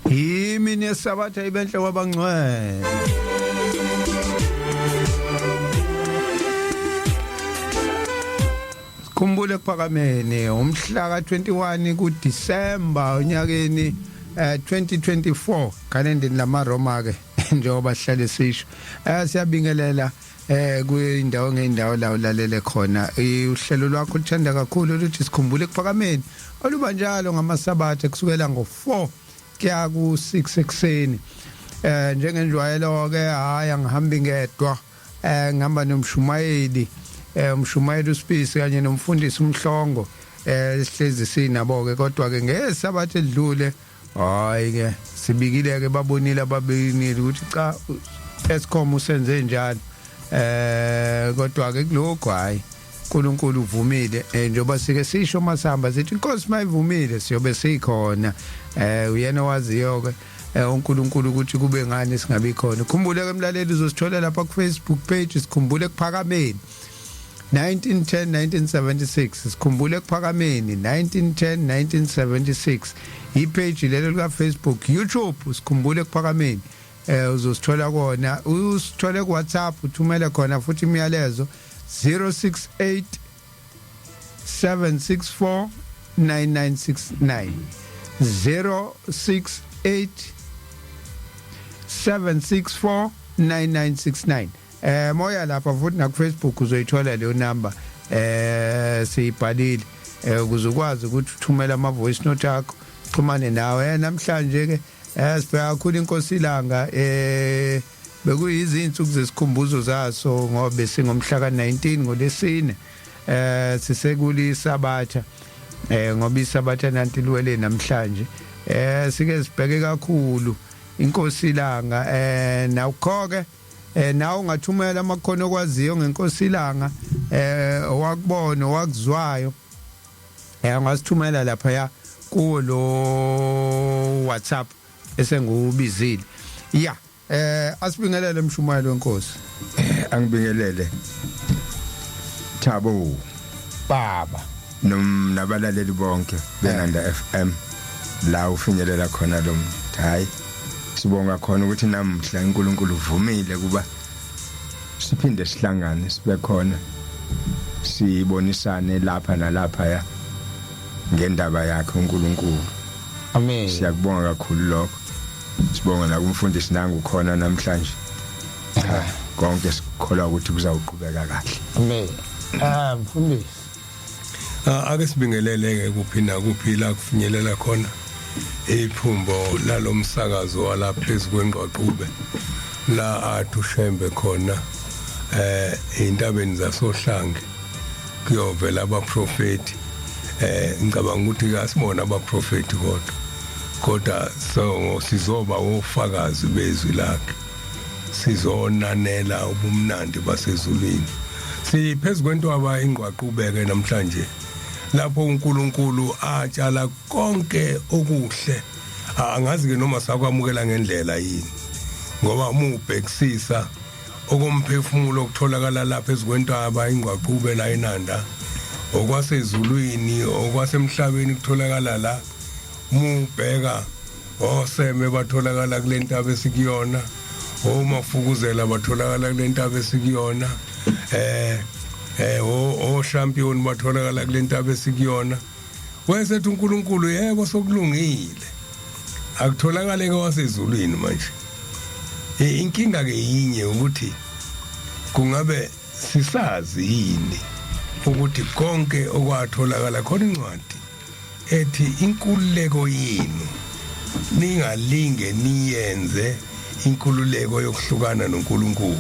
Imini yesabatha ibenhle kwabangcwele. Sikhumbule ekuphakameni umhla ka-21 kuDisemba onyakeni 2024 kalendeni lamaRoma ke njengoba sihlale sisho. Siyabingelela kuyindawo ngeindawo la ulalele khona. Uhlelo lwakho luthanda kakhulu luthi sikhumbule ekuphakameni oluba njalo ngamasabatha kusukela ngo-4 kuya ku-6 ekuseni. Njengenjwayelo ke hayi angihambi ngedwa. Ngihamba nomshumayeli umshumayeli uSipisi kanye nomfundisi uMhlongo sihlezi sinabo ke kodwa ke ngesabatha edlule hayi ke sibikile ke babonile ababinile ukuthi cha Eskom usenze njalo kodwa ke kulokho hayi uNkulunkulu uvumile njengoba sike sisho masihamba sithi inkosi mayivumile siyobe sikhona uyena owaziyo ke uNkulunkulu ukuthi kube ngani singabi khona. Khumbule ke mlaleli uzosithola lapha ku Facebook page sikhumbule kuphakameni 1910 1976 sikhumbule kuphakameni 1910 1976 ipage lelo lika Facebook YouTube sikhumbule kuphakameni uzosithola kona usithole ku WhatsApp uthumele khona futhi imiyalezo 068 764 9969 068 764 9969 moya lapha futhi na ku Facebook uzoyithola leyo number siyibhalile ukuze ukwazi ukuthi uthumele ama voice note akho xhumane nawe. Namhlanje ke sibheka kakhulu inkosi ilanga bekuyizinsuku zesikhumbuzo zaso ngoba besingomhla ka-19 ngolesine sisekuli sabatha ngoba isabatha nanti liwele namhlanje sike sibheke kakhulu inkosi ilanga nawukho ke nawe ungathumela amakhono okwaziyo ngenkosi ilanga owakubona owakuzwayo ungasithumela lapha ya kuwo lo WhatsApp esengiwubizile. Ya asibingelele mshumayelo wenkosi. Angibingelele Thabo baba nom nabalaleli bonke beNanda FM la ufinyelela khona lo muntu. Hayi sibonga khona ukuthi namuhla uNkulunkulu uvumile kuba siphinde sihlangane sibe khona sibonisane lapha nalapha ya ngendaba yakhe uNkulunkulu. Amen. Siyakubonga kakhulu lokho. Sibonga nakumfundisi nangu khona namhlanje. Cha konke sikholwa ukuthi kuzawuqhubeka kahle. Amen. Mfundisi. Ake sibingelele ke kuphi nakuphi la kufinyelela khona iphumbo lalomsakazo wala phezulu kwengqwaqube la athi ushembe khona entabeni zasohlange kuyovela abaprofeti. Ngicabanga ukuthi kasibona abaprofeti kodwa so sizoba ofakazi bezwi lakhe, sizonanela ubumnandi basezulwini. Siphezulu kwentwaba ingqwaqubeke namhlanje lapho uNkulunkulu atshala konke okuhle. Angazi ke noma sakwamukela ngendlela yini, ngoba uma ubhekisisa okomphefumulo okutholakala lapha ezikwentaba ingqwaqube la eNanda, okwasezulwini okwasemhlabeni kutholakala la. Mubheka oseme batholakala kule ntaba esikuyona, omafukuzela batholakala kule ntaba esikuyona, o champion batholakala kule ntaba esikuyona. Wayesethi uNkulunkulu yebo sokulungile, akutholakale ke wasezulwini manje. Inkinga ke yinye ukuthi kungabe sisazi yini ukuthi konke okwatholakala khona incwadi ethi inkululeko yenu ningalinge niyenze inkululeko yokuhlukana noNkulunkulu.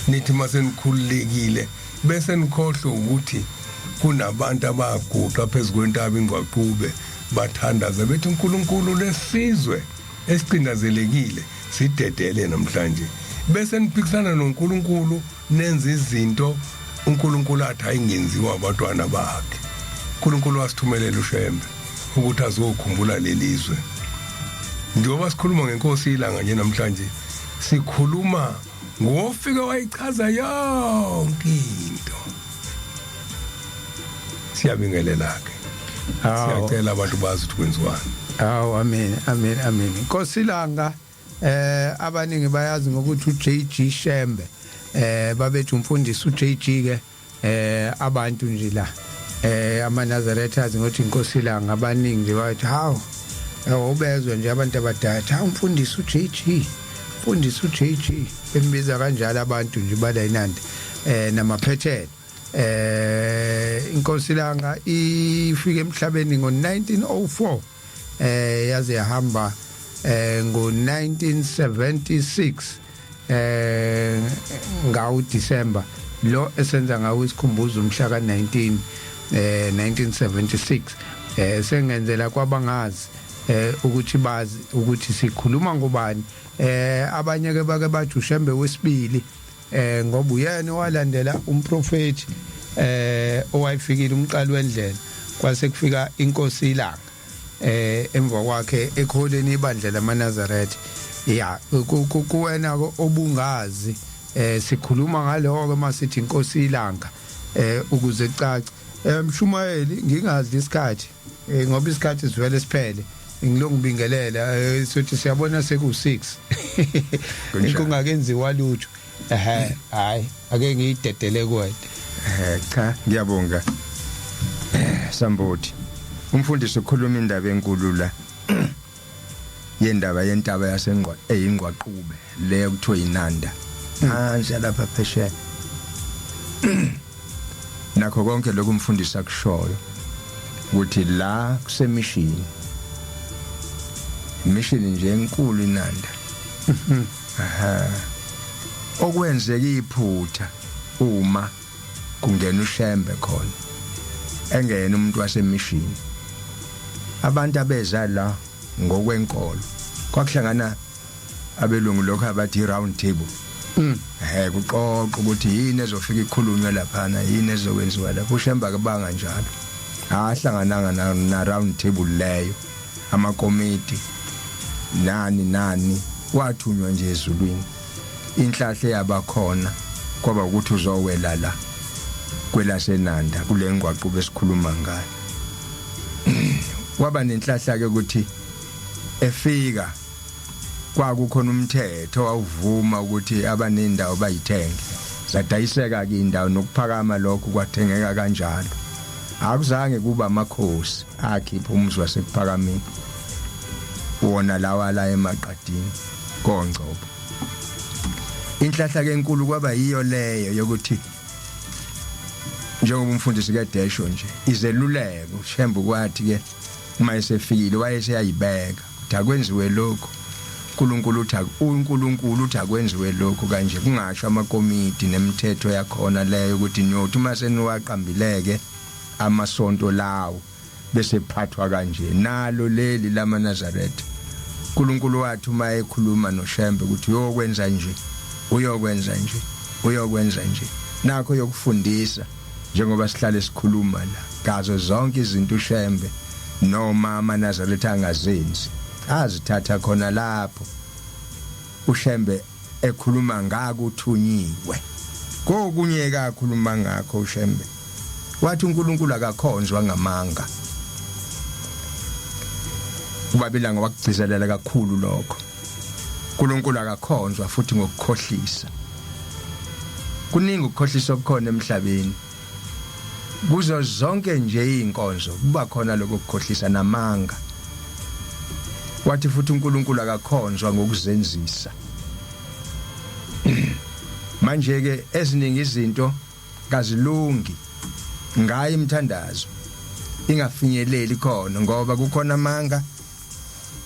Nithi masenikhululekile bese nikhohlwe ukuthi kunabantu abaguqa phezu kwentaba ingqwaqube bathandaza bethi uNkulunkulu lesizwe esicindazelekile sidedele namhlanje, bese niphikisana noNkulunkulu nenza izinto uNkulunkulu athi ayingenziwa abantwana bakhe. uNkulunkulu wasithumelela uShembe ukuthi azokhumbula lelizwe. Njengoba sikhuluma ngenkosi ilanga nje namhlanje, sikhuluma ngofika wayichaza yonke into. Siyabingelela ke, siyacela abantu bazi ukuthi kwenziwani. Awu, amen, amen, amen. Nkosi Langa, abaningi bayazi ngokuthi uJG Shembe. Babethi umfundisi uJG ke, abantu nje la amaNazaretha ngothi inkosi Langa, abaningi nje bathi hawu, ubezwe nje abantu abadala, hawu, umfundisi uJG, umfundisi uJG, bembiza kanjalo abantu nje bala inandi namaphethelo. Inkosi Langa ifike emhlabeni ngo1904, yaze yahamba ngo1976, ngawo December lo esenza ngawo isikhumbuzo umhla ka19 1976. Sengenzela kwabangazi ukuthi bazi ukuthi sikhuluma ngobani. Abanye ke bake bathi uShembe wesibili, ngoba uyena owalandela umprofeti owayifikile, umqali wendlela, kwase kufika inkosi iLanga emva kwakhe ekholeni ibandla lamaNazaretha. Ya, kuwena obungazi, sikhuluma ngaloko masithi inkosi iLanga, ukuze kucace. Mshumayeli, ngingadli isikhathi, ngoba isikhathi sivele siphele. Ngilongibingelela, sothi siyabona seku6 kungakenziwa lutho. Ehe, hayi, ake ngiyidedele kuwena. Cha, ngiyabonga. Sambothi. Umfundisi ukhuluma indaba enkulu la, yendaba yentaba yasengqwa eyingqwaqube le kuthiwa inanda. Phansi lapha phesheya. Nakho konke lokhu umfundisi akushoyo ukuthi la kusemishini. Mission nje enkulu inanda. Aha. Okwenzeka iphutha uma kungena uShembe khona, engena umuntu wasemishini. Abantu abeza la ngokwenkolo, kwakuhlangana abelungu, lokho abathi round table. Kuxoxa ukuthi yini ezofika ikhulunywe laphana, yini ezokwenziwa lapho. uShembe akubanga njalo. Ahlangananga na round table leyo, amakomiti nani nani, wathunywa nje ezulwini. Inhlahla yabakhona kwaba ukuthi uzowela la kwelasenanda kule ngqwaqube esikhuluma ngayo. Waba nenhlahla ke ukuthi efika kwakukhona umthetho awuvuma ukuthi abanendawo bayithenge, zadayiseka ke indawo nokuphakama lokho kwathengeka kanjalo. Akuzange kuba amakhosi akhipha umuzi wasekuphakameni wona lawa la emaqadini kongcobo. Inhlahla ke enkulu kwaba yiyo leyo yokuthi, njengoba umfundisi kedesho nje, izeluleko uShembe kwathi ke uma esefikile wayeseyayibeka ukuthi akwenziwe lokho, uNkulunkulu uthi, uNkulunkulu uthi akwenziwe lokho kanje, kungasho amakomiti nemithetho yakhona leyo ukuthi niyothi uma seniwaqambileke amasonto lawo bese phathwa kanje. Nalo leli lamaNazaretha, uNkulunkulu wathi uma ekhuluma noShembe ukuthi uyokwenza nje, uyokwenza nje, uyokwenza nje, nakho yokufundisa njengoba sihlale sikhuluma la ngazo zonke izinto uShembe noma amaNazaretha angazenzi, azithatha khona lapho uShembe ekhuluma ngakuthunyiwe. Kokunye kakhuluma ngakho uShembe, wathi uNkulunkulu akakhonzwa ngamanga. Ubabilanga wakugcizelela kakhulu lokho. uNkulunkulu akakhonzwa futhi ngokukhohlisa. Kuningi ukukhohlisa okukhona emhlabeni. Kuzo zonke nje izinkonzo kuba khona lokho kukhohlisa namanga. Wathi futhi uNkulunkulu akakhonzwa ngokuzenzisa. Manje ke eziningi izinto kazilungi ngayo imithandazo ingafinyeleli khona, ngoba kukhona amanga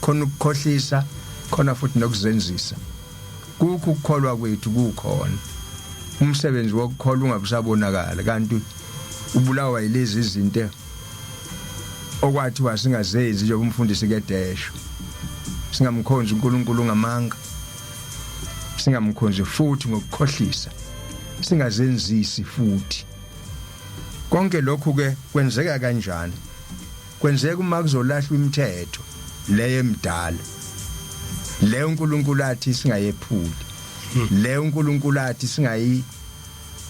khona, ukukhohlisa khona, futhi nokuzenzisa kukho. Ukukholwa kwethu kukhona, umsebenzi wokukholwa ungabusabonakala, kanti ubulawa yilezi izinto okwathiwa singazenzi, njengoba umfundisi kedesho: singamkhonzi uNkulunkulu ngamanga, singamkhonzi futhi ngokukhohlisa, singazenzisi futhi. Konke lokhu ke kwenzeka kanjani? Kwenzeka uma kuzolahlwa imithetho leyo emidala, leyo uNkulunkulu athi singayephuli, leyo uNkulunkulu athi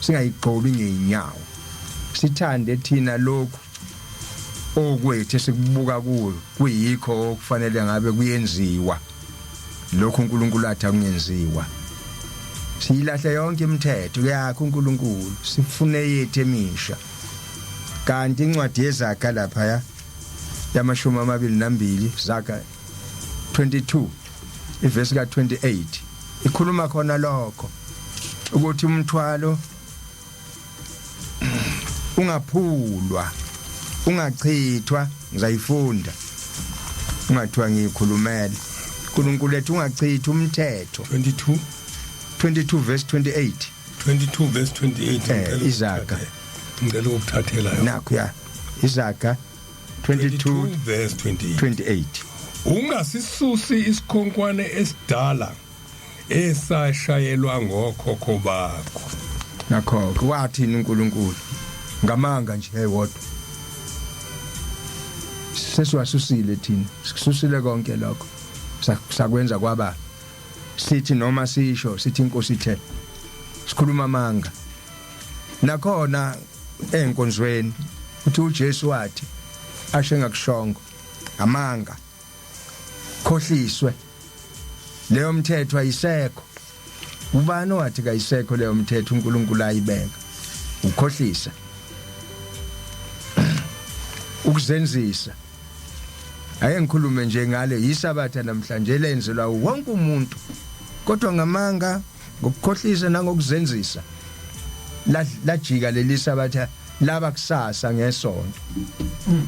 singayigxobi ngeenyawo. Sithande thina lokhu. Okwethu esikubuka kuyo kuyikho okufanele ngabe kuyenziwa lokhu uNkulunkulu athi akungenziwa. Siyilahle yonke imithetho yakhe uNkulunkulu, sifune yethu emisha. Kanti incwadi yeZaga lapha ya yamashumi amabili nambili, Zaga 22 ivesi ka28, ikhuluma khona lokho ukuthi umthwalo ungaphulwa, ungachithwa. Ngizayifunda, ungathiwa ngiyikhulumela. uNkulunkulu ethi ungachithi umthetho. 22. 22 verse 28. 22 verse 28. Eh, Izaga. Ngicela ukuthathela yona. Nakho ya, Izaga 22 verse 28. 28. Ungasisusi isikhonkwane esidala esashayelwa ngokhokho bakho. Nakho wathini uNkulunkulu? Ngamanga nje eyodwa sesiwasusile thina, sikususile konke lokho, sakwenza kwaba sithi noma sisho sithi inkosi ithe, sikhuluma amanga. Nakhona enkonzweni uthi uJesu wathi, ashe ngakushongo, amanga, khohliswe. Leyo mthetho ayisekho. Ubani owathi kayisekho leyo mthetho uNkulunkulu ayibeka? Ukhohlisa, ukuzenzisa. Ake ngikhulume nje ngale yisabatha namhlanje lenzelwa wonke umuntu, kodwa ngamanga, ngokukhohlisa nangokuzenzisa lajika leli sabatha laba kusasa ngesonto.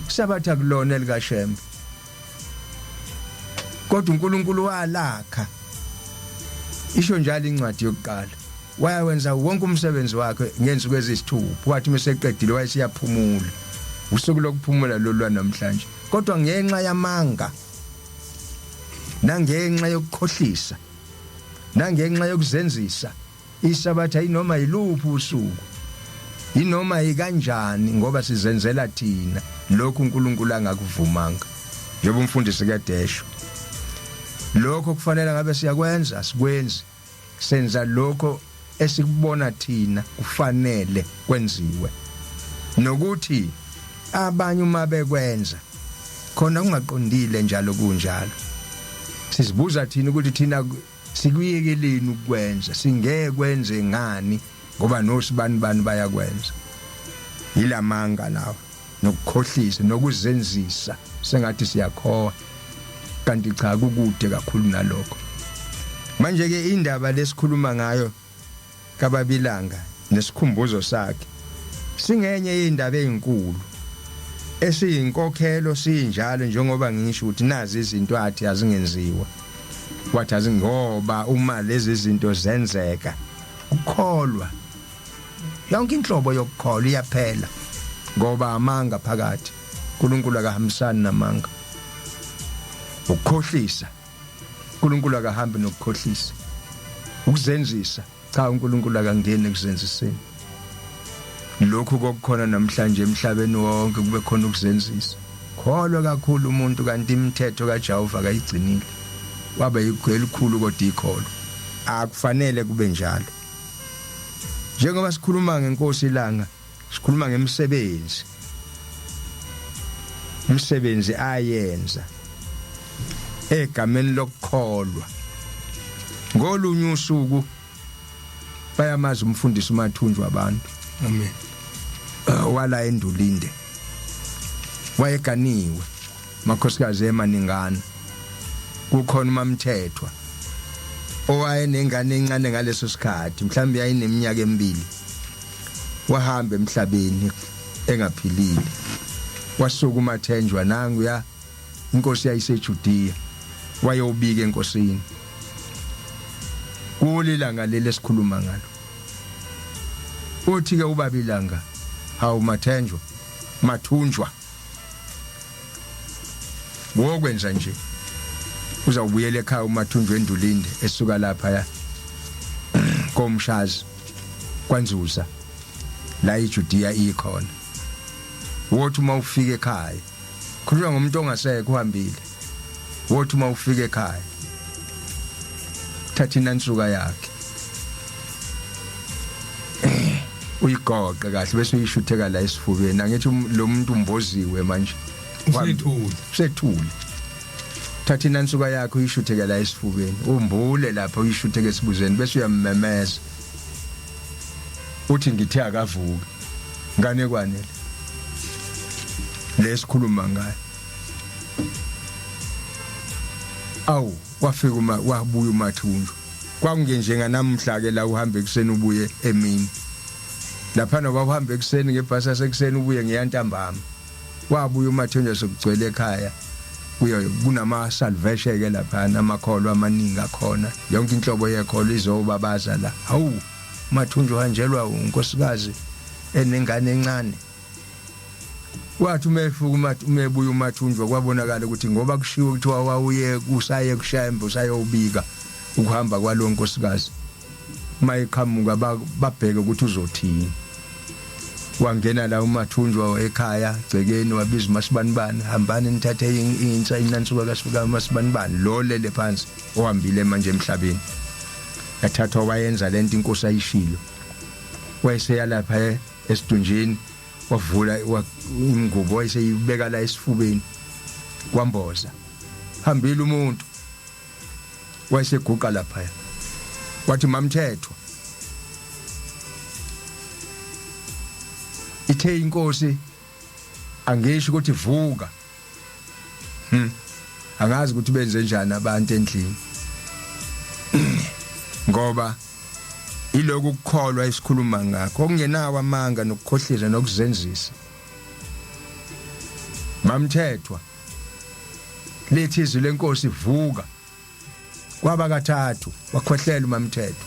Sabatha kulona elikaShembe, kodwa uNkulunkulu walakha, isho njalo incwadi yokuqala, wayenza wonke umsebenzi wakhe ngensuku ezisithupha, wathi meseqedile wayesiyaphumula. Usuku lokuphumula lolu namhlanje, kodwa ngenxa yamanga nangenxa yokukhohlisa nangenxa yokuzenzisa, isabatha inoma yiluphi usuku, inoma ikanjani, ngoba sizenzela thina lokhu uNkulunkulu angakuvumanga. Njengoba umfundisi kadesho, lokho kufanele ngabe siyakwenza sikwenzi, senza lokho esikubona thina kufanele kwenziwe, nokuthi abanye uma bekwenza khona kungaqondile njalo kunjalo. Sizibuza thina ukuthi thina sikuyekeleni ukwenza, singeke kwenze ngani ngoba nosibani bani bayakwenza? Yilamanga lawa nokukhohlisa nokuzenzisa sengathi siyakhoha, kanti cha, kukude kakhulu nalokho. Manje ke indaba lesikhuluma ngayo kaBabilanga nesikhumbuzo sakhe singenye yeindaba ezinkulu esiyinkokhelo, sinjalo njengoba ngisho ukuthi nazi izinto athi azingenziwa, wathi azingoba uma lezi zinto zenzeka, ukukholwa, yonke inhlobo yokukholwa iyaphela, ngoba amanga phakathi. uNkulunkulu akahambisani namanga, ukukhohlisa. uNkulunkulu akahambi nokukhohlisa, ukuzenzisa. Cha, uNkulunkulu akangeni ekuzenziseni. Lokhu kokukhona namhlanje emhlabeni wonke, kube khona ukuzenzisa, kholwa kakhulu umuntu kanti imithetho kaJehova akayigcinile, waba elikhulu kodwa ikholo. Akufanele kube njalo. Njengoba sikhuluma ngenkosi ilanga, sikhuluma ngemisebenzi, umsebenzi ayenza egameni lokukholwa. Ngolunye usuku bayamazi umfundisi uMathunjwa abantu. Amen. Wala endulinde, wayeganiwe makhosikazi emaningana. Kukhona uMamthethwa owayenengane encane ngaleso sikhathi, mhlawumbe yayineminyaka emibili. Wahamba emhlabeni engaphilile, wasuka uMathenjwa nangu ya inkosi yayiseJudea, wayobika enkosini kulilanga leli esikhuluma ngalo. Uthi ke ubaba ilanga, "Hawu Mathenjwa, Mathunjwa, wokwenza nje uzawubuyela ekhaya." UMathunjwa endulinde esuka lapha ya komshazi kwaNzuza la iJudea ikhona. Wothi uma ufika ekhaya, khuluma ngomuntu ongasekho uhambile, wothi uma ufika ekhaya thatha inansuka yakhe. Uyigoqe kahle bese uyishutheka la esifubeni. Angithi lo muntu umboziwe manje. Usethule. Usethule. Thatha inansuka yakho uyishutheke la esifubeni. Umbule lapha uyishutheke esibuzeni bese uyammemeza. Uthi ngithe akavuke. Ngane kwanele. Lesikhuluma ngayo. Awu wafika uma wabuya uMathunjwa. Kwakungenjenga namuhla ke la uhamba ekuseni ubuye emini. Lapha noba uhamba ekuseni ngebhasi yasekuseni ubuye ngeyantambama. Wabuya uMathunjwa sokugcwele ekhaya. Kuyo kunama salvation ke lapha amakholwa amaningi akhona. Yonke inhlobo yekholo izobabaza la. Hawu Mathunjwa uhanjelwa unkosikazi enengane encane. Wathi uma efika uma ebuya uMathunjwa kwabonakala ukuthi ngoba kushiwo kuthiwa wawuye kusaye kuShembe usayobika ukuhamba kwalo nkosikazi. Uma eqhamuka babheke ukuthi uzothini. Wangena la uMathunjwa ekhaya gcekeni wabiza uMasibanibani hambani nithathe insa inansuka kasifika uMasibanibani lo lele phansi ohambile manje emhlabeni. Yathathwa wayenza lento inkosi ayishilo. Wayeseya lapha esidunjini wavula ingubo wayeseyibeka la esifubeni kwamboza hambile umuntu wayeseguqa lapha wathi mamthethwa ithe inkosi angisho ukuthi vuka angazi ukuthi benze njani abantu endlini ngoba iloku ukukholwa esikhuluma ngakho okungenawo amanga nokukhohlisa nokuzenzisa mamthethwa lithi izwi lenkosi vuka kwaba kathathu wakhwehlela umamthethwa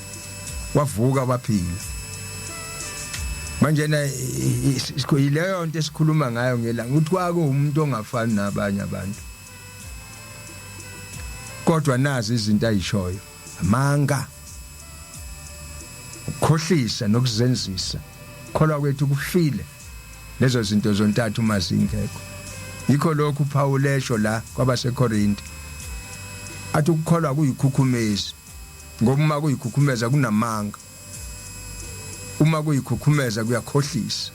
wavuka waphila manje na yileyo nto esikhuluma ngayo ngelanga ukuthi kwako umuntu ongafani nabanye abantu kodwa nazi izinto ayishoyo amanga ukukhohlisa nokuzenzisa kholwa kwethu kufile lezo zinto zontathu uma zingekho yikho lokhu uPaul esho la kwabaseKorinte athi ukukholwa kuyikhukhumezi ngoba uma kuyikhukhumeza kunamanga uma kuyikhukhumeza kuyakhohlisa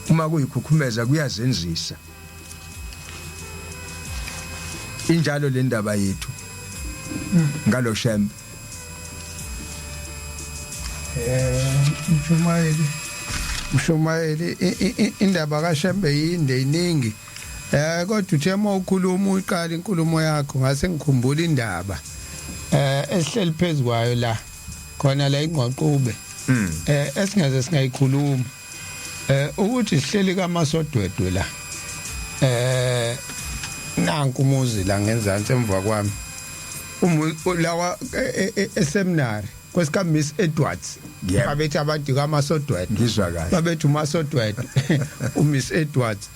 uma kuyikhukhumeza kuyazenzisa injalo le ndaba yethu ngalo shembe Mshumayeli Mshumayeli indaba kaShembe yinde iningi kodwa uthe uma ukhuluma uqala inkulumo yakho ngase ngikhumbula indaba esihleli phezukwayo la khona la ingqoqube esingeze singayikhuluma ukuthi sihleli kaMasodwedwe la nanku umuzi la ngenzansi emva kwami lawa eseminary kwesika Miss Edwards babethi abantu kaMasodwedwe ngizwa kahle babethi uMasodwedwe uMiss Edwards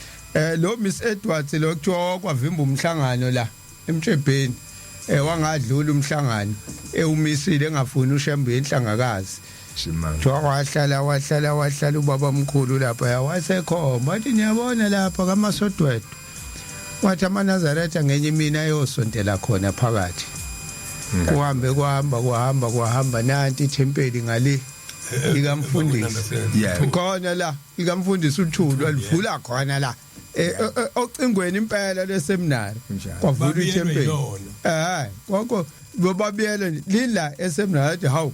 lo Miss Edwards lo kuthiwa kwavimba umhlangano la emtshebheni wangadlula umhlangano ewumisile engafuni uShembe inhlangakazi simanga kuthiwa wahlala wahlala wahlala ubaba omkhulu lapha wasekhomba wathi niyabona lapha kaMasodwedwe wathi amaNazaretha ngenye imini ayosontela khona phakathi kuhambe kuhamba kuhamba kuhamba nanti ithempeli ngale likamfundisi khona la likamfundisi uThulu alivula khona la ocingweni impela leseminari kwavula ithempeli konke bobabiyele lila eseminari athi hawu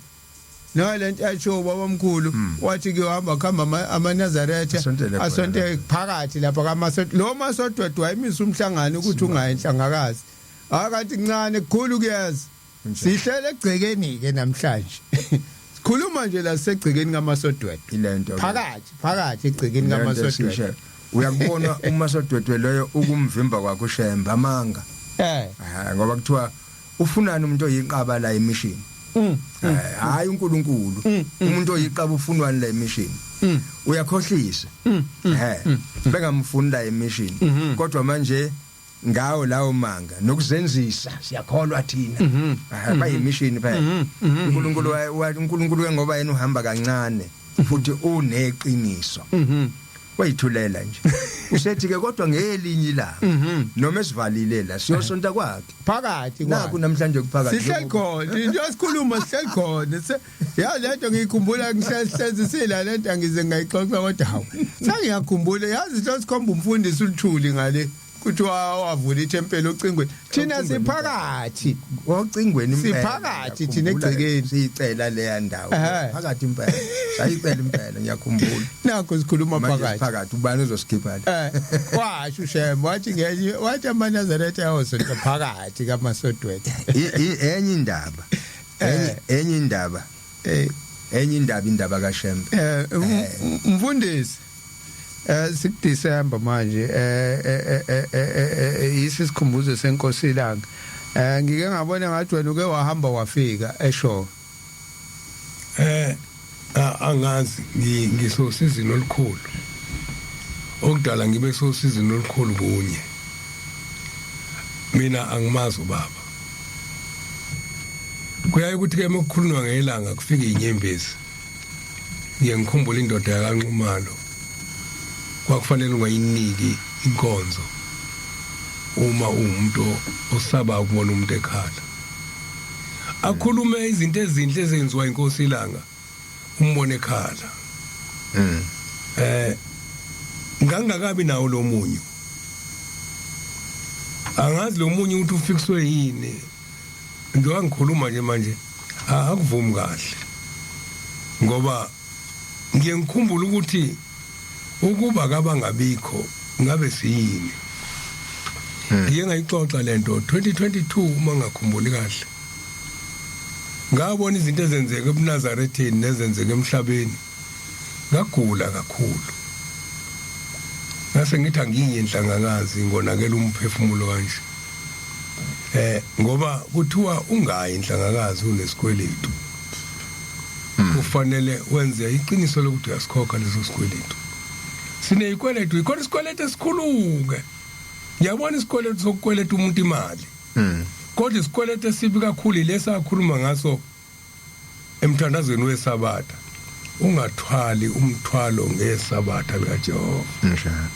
nayo lento yasho ubaba omkhulu wathi kuyohamba kuhamba amaNazaretha asonte phakathi lapha kaMasodwe lo Masodwe wayimisa umhlangano ukuthi ungayi enhlangakazi akathi kuncane kukhulu kuyeza sihlele egcekeni ke namhlanje sikhuluma nje la segcekeni kaMasodwedwe ilento phakathi phakathi egcekeni kaMasodwedwe uyakubona uMasodwedwe loyo ukumvimba kwakho uShembe amanga ngoba kuthiwa ufunani umuntu oyiqaba la emission hayi uNkulunkulu umuntu oyiqaba ufunwani la emission uyakhohlisa bengamfuni la emission kodwa manje ngawo lawo manga nokuzenzisa siyakholwa thina bayimission phela uNkulunkulu uNkulunkulu ngoba yena uhamba kancane futhi uneqiniso. Wayithulela nje. Usethi ke kodwa ngelinye ilanga noma esivalile la siyosonta kwakhe. Phakathi Naku kwakhe. namhlanje kuphakathi. Sihleli khona, into esikhuluma sihleli khona. Ya, lento ngiyikhumbula ngihlezi sila lento, angize ngayixoxa kodwa hawu. Sengiyakhumbula, yazi, into sikhomba umfundisi uLuthuli ngale kuthiwa wavula ithempeli ocingweni. Thina Ocingweni. siphakathi. Ocingweni impela. Siphakathi thina Ngiyakhumbula egcekeni. Siyicela leya ndawo. Phakathi impela. Sayicela impela, ngiyakhumbula. Nakho sikhuluma Manje phakathi. phakathi, ubani ozosikhipha la? Washo uShembe, wathi ngenye, wathi amaNazaretha ayosonta phakathi kamasodweni. Enye indaba. Enye indaba. Enye indaba, indaba kaShembe. Mfundisi, sikuDecember manje, yisi sikhumbuzo senkosi ilanga. Ngike ngabona ngathi wena uke wahamba wafika esho. Angazi, ngisosizini olukhulu. Okudala ngibe sosizini olukhulu kunye. Mina angimazi ubaba. Kuyaye ukuthi ke mekukhulunywa ngelanga kufike inyembezi. Ngiye ngikhumbula indoda yakaNxumalo. Kwakufanele ungayiniki inkonzo uma uwumuntu osaba ukubona umuntu ekhala. Akhulume izinto ezinhle ezenziwa inkosi ilanga, umbone ekhala. Ngangakabi nawo lo munyu. Angazi lo munyu ukuthi ufikswe yini. Njengoba ngikhuluma nje manje akuvumi kahle. Ngoba ngiye ngikhumbula ukuthi ukuba kabangabikho ngabe siyini. Ngiye ngayixoxa lento 2022 uma ngakhumbuli kahle. Ngabona izinto ezenzeka ebuNazaretheni nezenzeka emhlabeni. Ngagula kakhulu. Ngase ngithi angiyi enhlangakazi, ngonakela umphefumulo kanje. Ngoba kuthiwa ungayi inhlangakazi unesikweletu. Kufanele wenze iqiniso lokuthi uyasikhokha leso sikweletu. Sinezikweletu, ikhona isikweletu esikhulu-ke. Ngiyabona isikweletu sokukweleta umuntu imali. Kodwa isikweletu esibi kakhulu lesa akhuluma ngaso emthandazweni wesabatha. Ungathwali umthwalo ngesabatha likaJehova. Njalo.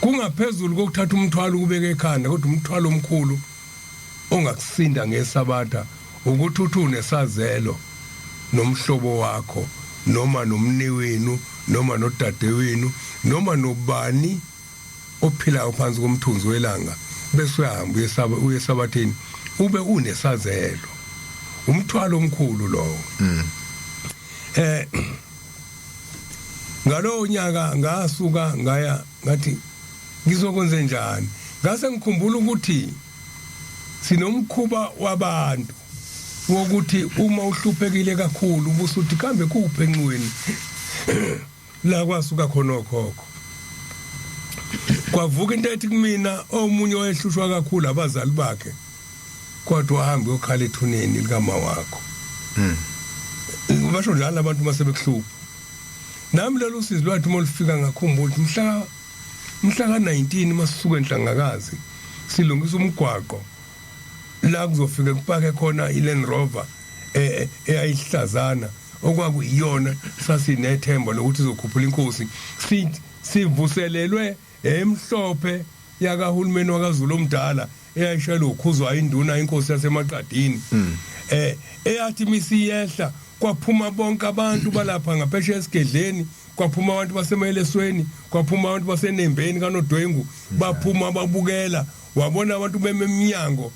Kungaphezulu kokuthatha umthwalo ukubeka ekhanda, kodwa umthwalo omkhulu ongakusinda ngesabatha ukuthi uthi unesazelo nomhlobo wakho noma nomnewenu noma nodadewenu noma nobani ophilayo phansi komthunzi welanga, bese uyahamba uyesaba uyesabatheni ube unesazelo. Umthwalo omkhulu lowo. Ngalowo nyaka ngasuka ngaya, ngathi ngizokwenza njani, ngase ngikhumbula ukuthi sinomkhuba wabantu wokuthi uma uhluphekile kakhulu ubusuthi kambe kuphi enxiweni la kwasuka khona okhokho. Kwavuka into ethi kumina omunye wayehlushwa kakhulu abazali bakhe, kodwa wahamba uyokhala ethuneni likama wakho. Basho njalo abantu mase bekuhlupha. Nami lolu sizi lwathi uma lufika ngakhumbula ukuthi mhla ka-19 masisuka enhlangakazi silungisa umgwaqo la kuzofika kupake khona iLand Rover eyayihlazana okwakuyiyona sasinethemba lokuthi izokhuphula inkosi, sivuselelwe emhlophe yakahulumeni wakaZulu omdala eyayishayelwa ukhuzwa induna inkosi yaseMaqadini, eyathi misiyehla kwaphuma bonke abantu balapha ngaphesheya esigedleni, kwaphuma abantu baseMelesweni, kwaphuma abantu baseNembeni kaNodwengu, baphuma babukela. Wabona abantu beme eminyango,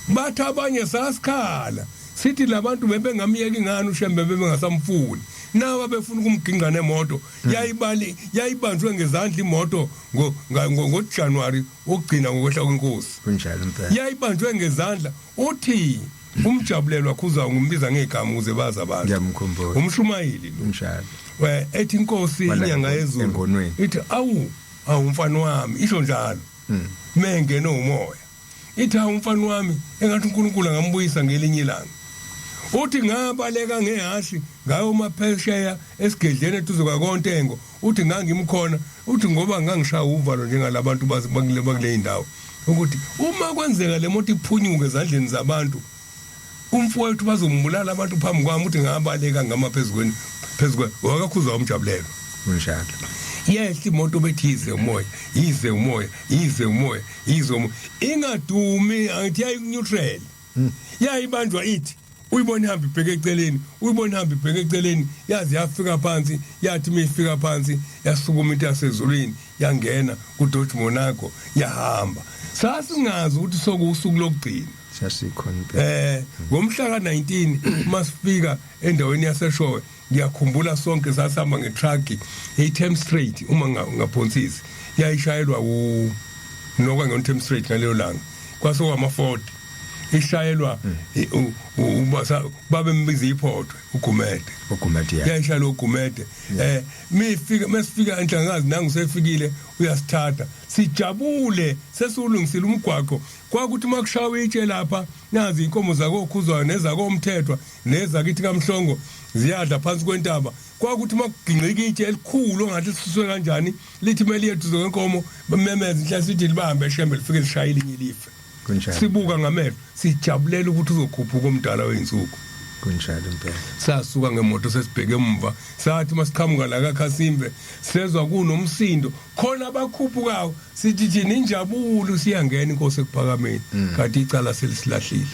bathi abanye sasikhala sithi labantu bebengamyeki ngani uShembe, bebengasamfuni nawa befuna ukumginqa nemoto. Yayibali yayibanjwe ngezandla imoto ngoJanuary wokugcina ngokwehla kwenkosi. Kunjalo impela. Yayibanjwe ngezandla. Uthi umjabulelwa khuza, ngimbiza ngegama ukuze bazi abantu. Ngiyamkhumbula. Umshumayeli lo. Kunjalo. We ethi inkosi Wala inyanga yezulu engonweni. Ithi awu awu mfana wami, isho njalo mengene umoya, ithi awu mfana wami, engathi uNkulunkulu angambuyisa ngelinye ilanga. Uthi ngabaleka ngehashi ngayo maphesheya esigedleni eduze kwakontengo. Uthi ngangimkhona, uthi ngoba ngangishaya uvalo njengalabantu bakule indawo ukuthi uma kwenzeka le moto iphunyuke ezandleni zabantu, umfowethu bazombulala abantu phambi kwami. Uthi ngabaleka ngama phezukweni phezukwe wakakhuzwa umjabulelo. Kunjalo. Yehla imoto bethi yize umoya, yize umoya, yize umoya, yize umoya. Ingadumi angithi yayi neutral. Yayibanjwa ithi uyibona ihamba ibheke eceleni, uyibona ihamba ibheke eceleni, yaze yafika phansi, yathi mifika phansi yasukuma into yasezulwini yangena kuDodge Monaco yahamba. Sasingazi ukuthi sokusuku lokugcina. Sasikhona impela. Ngomhla ka-19 masifika endaweni yaseShowe, ngiyakhumbula sonke sasihamba ngetruck eThames Street, uma ngaphonsisi yayishayelwa u nokwa ngeThames Street ngaleyo langa, kwase kwama 40 ishayelwa babembiza iphothwe uGumede. Ugumede, ya. Yayishayelwa uGumede. Mifika mesifika enhlangazi nangu sefikile uyasithatha, sijabule sesulungisile umgwaqo. Kwakuthi makushawa itshe lapha, nazi inkomo zakokhuzwayo nezakomthethwa nezakithi kaMhlongo ziyadla phansi kwentaba. Kwakuthi makugingqika itshe elikhulu ongathi lisuswe kanjani, lithi mele yethu zonke bamemeza inhla sithi libambe shembe, lifike lishayile elinye life. Kunjalo. Sibuka ngamehlo sijabulela ukuthi uzokhuphuka omdala weinsuku. Kunjalo impela. Sasuka ngemoto sesibheke emuva, sathi masiqhamuka la kaKhasimbe sezwa kunomsindo khona abakhuphukayo, sithi thina injabulo siyangena inkosi ekuphakameni, kanti icala selisilahlile.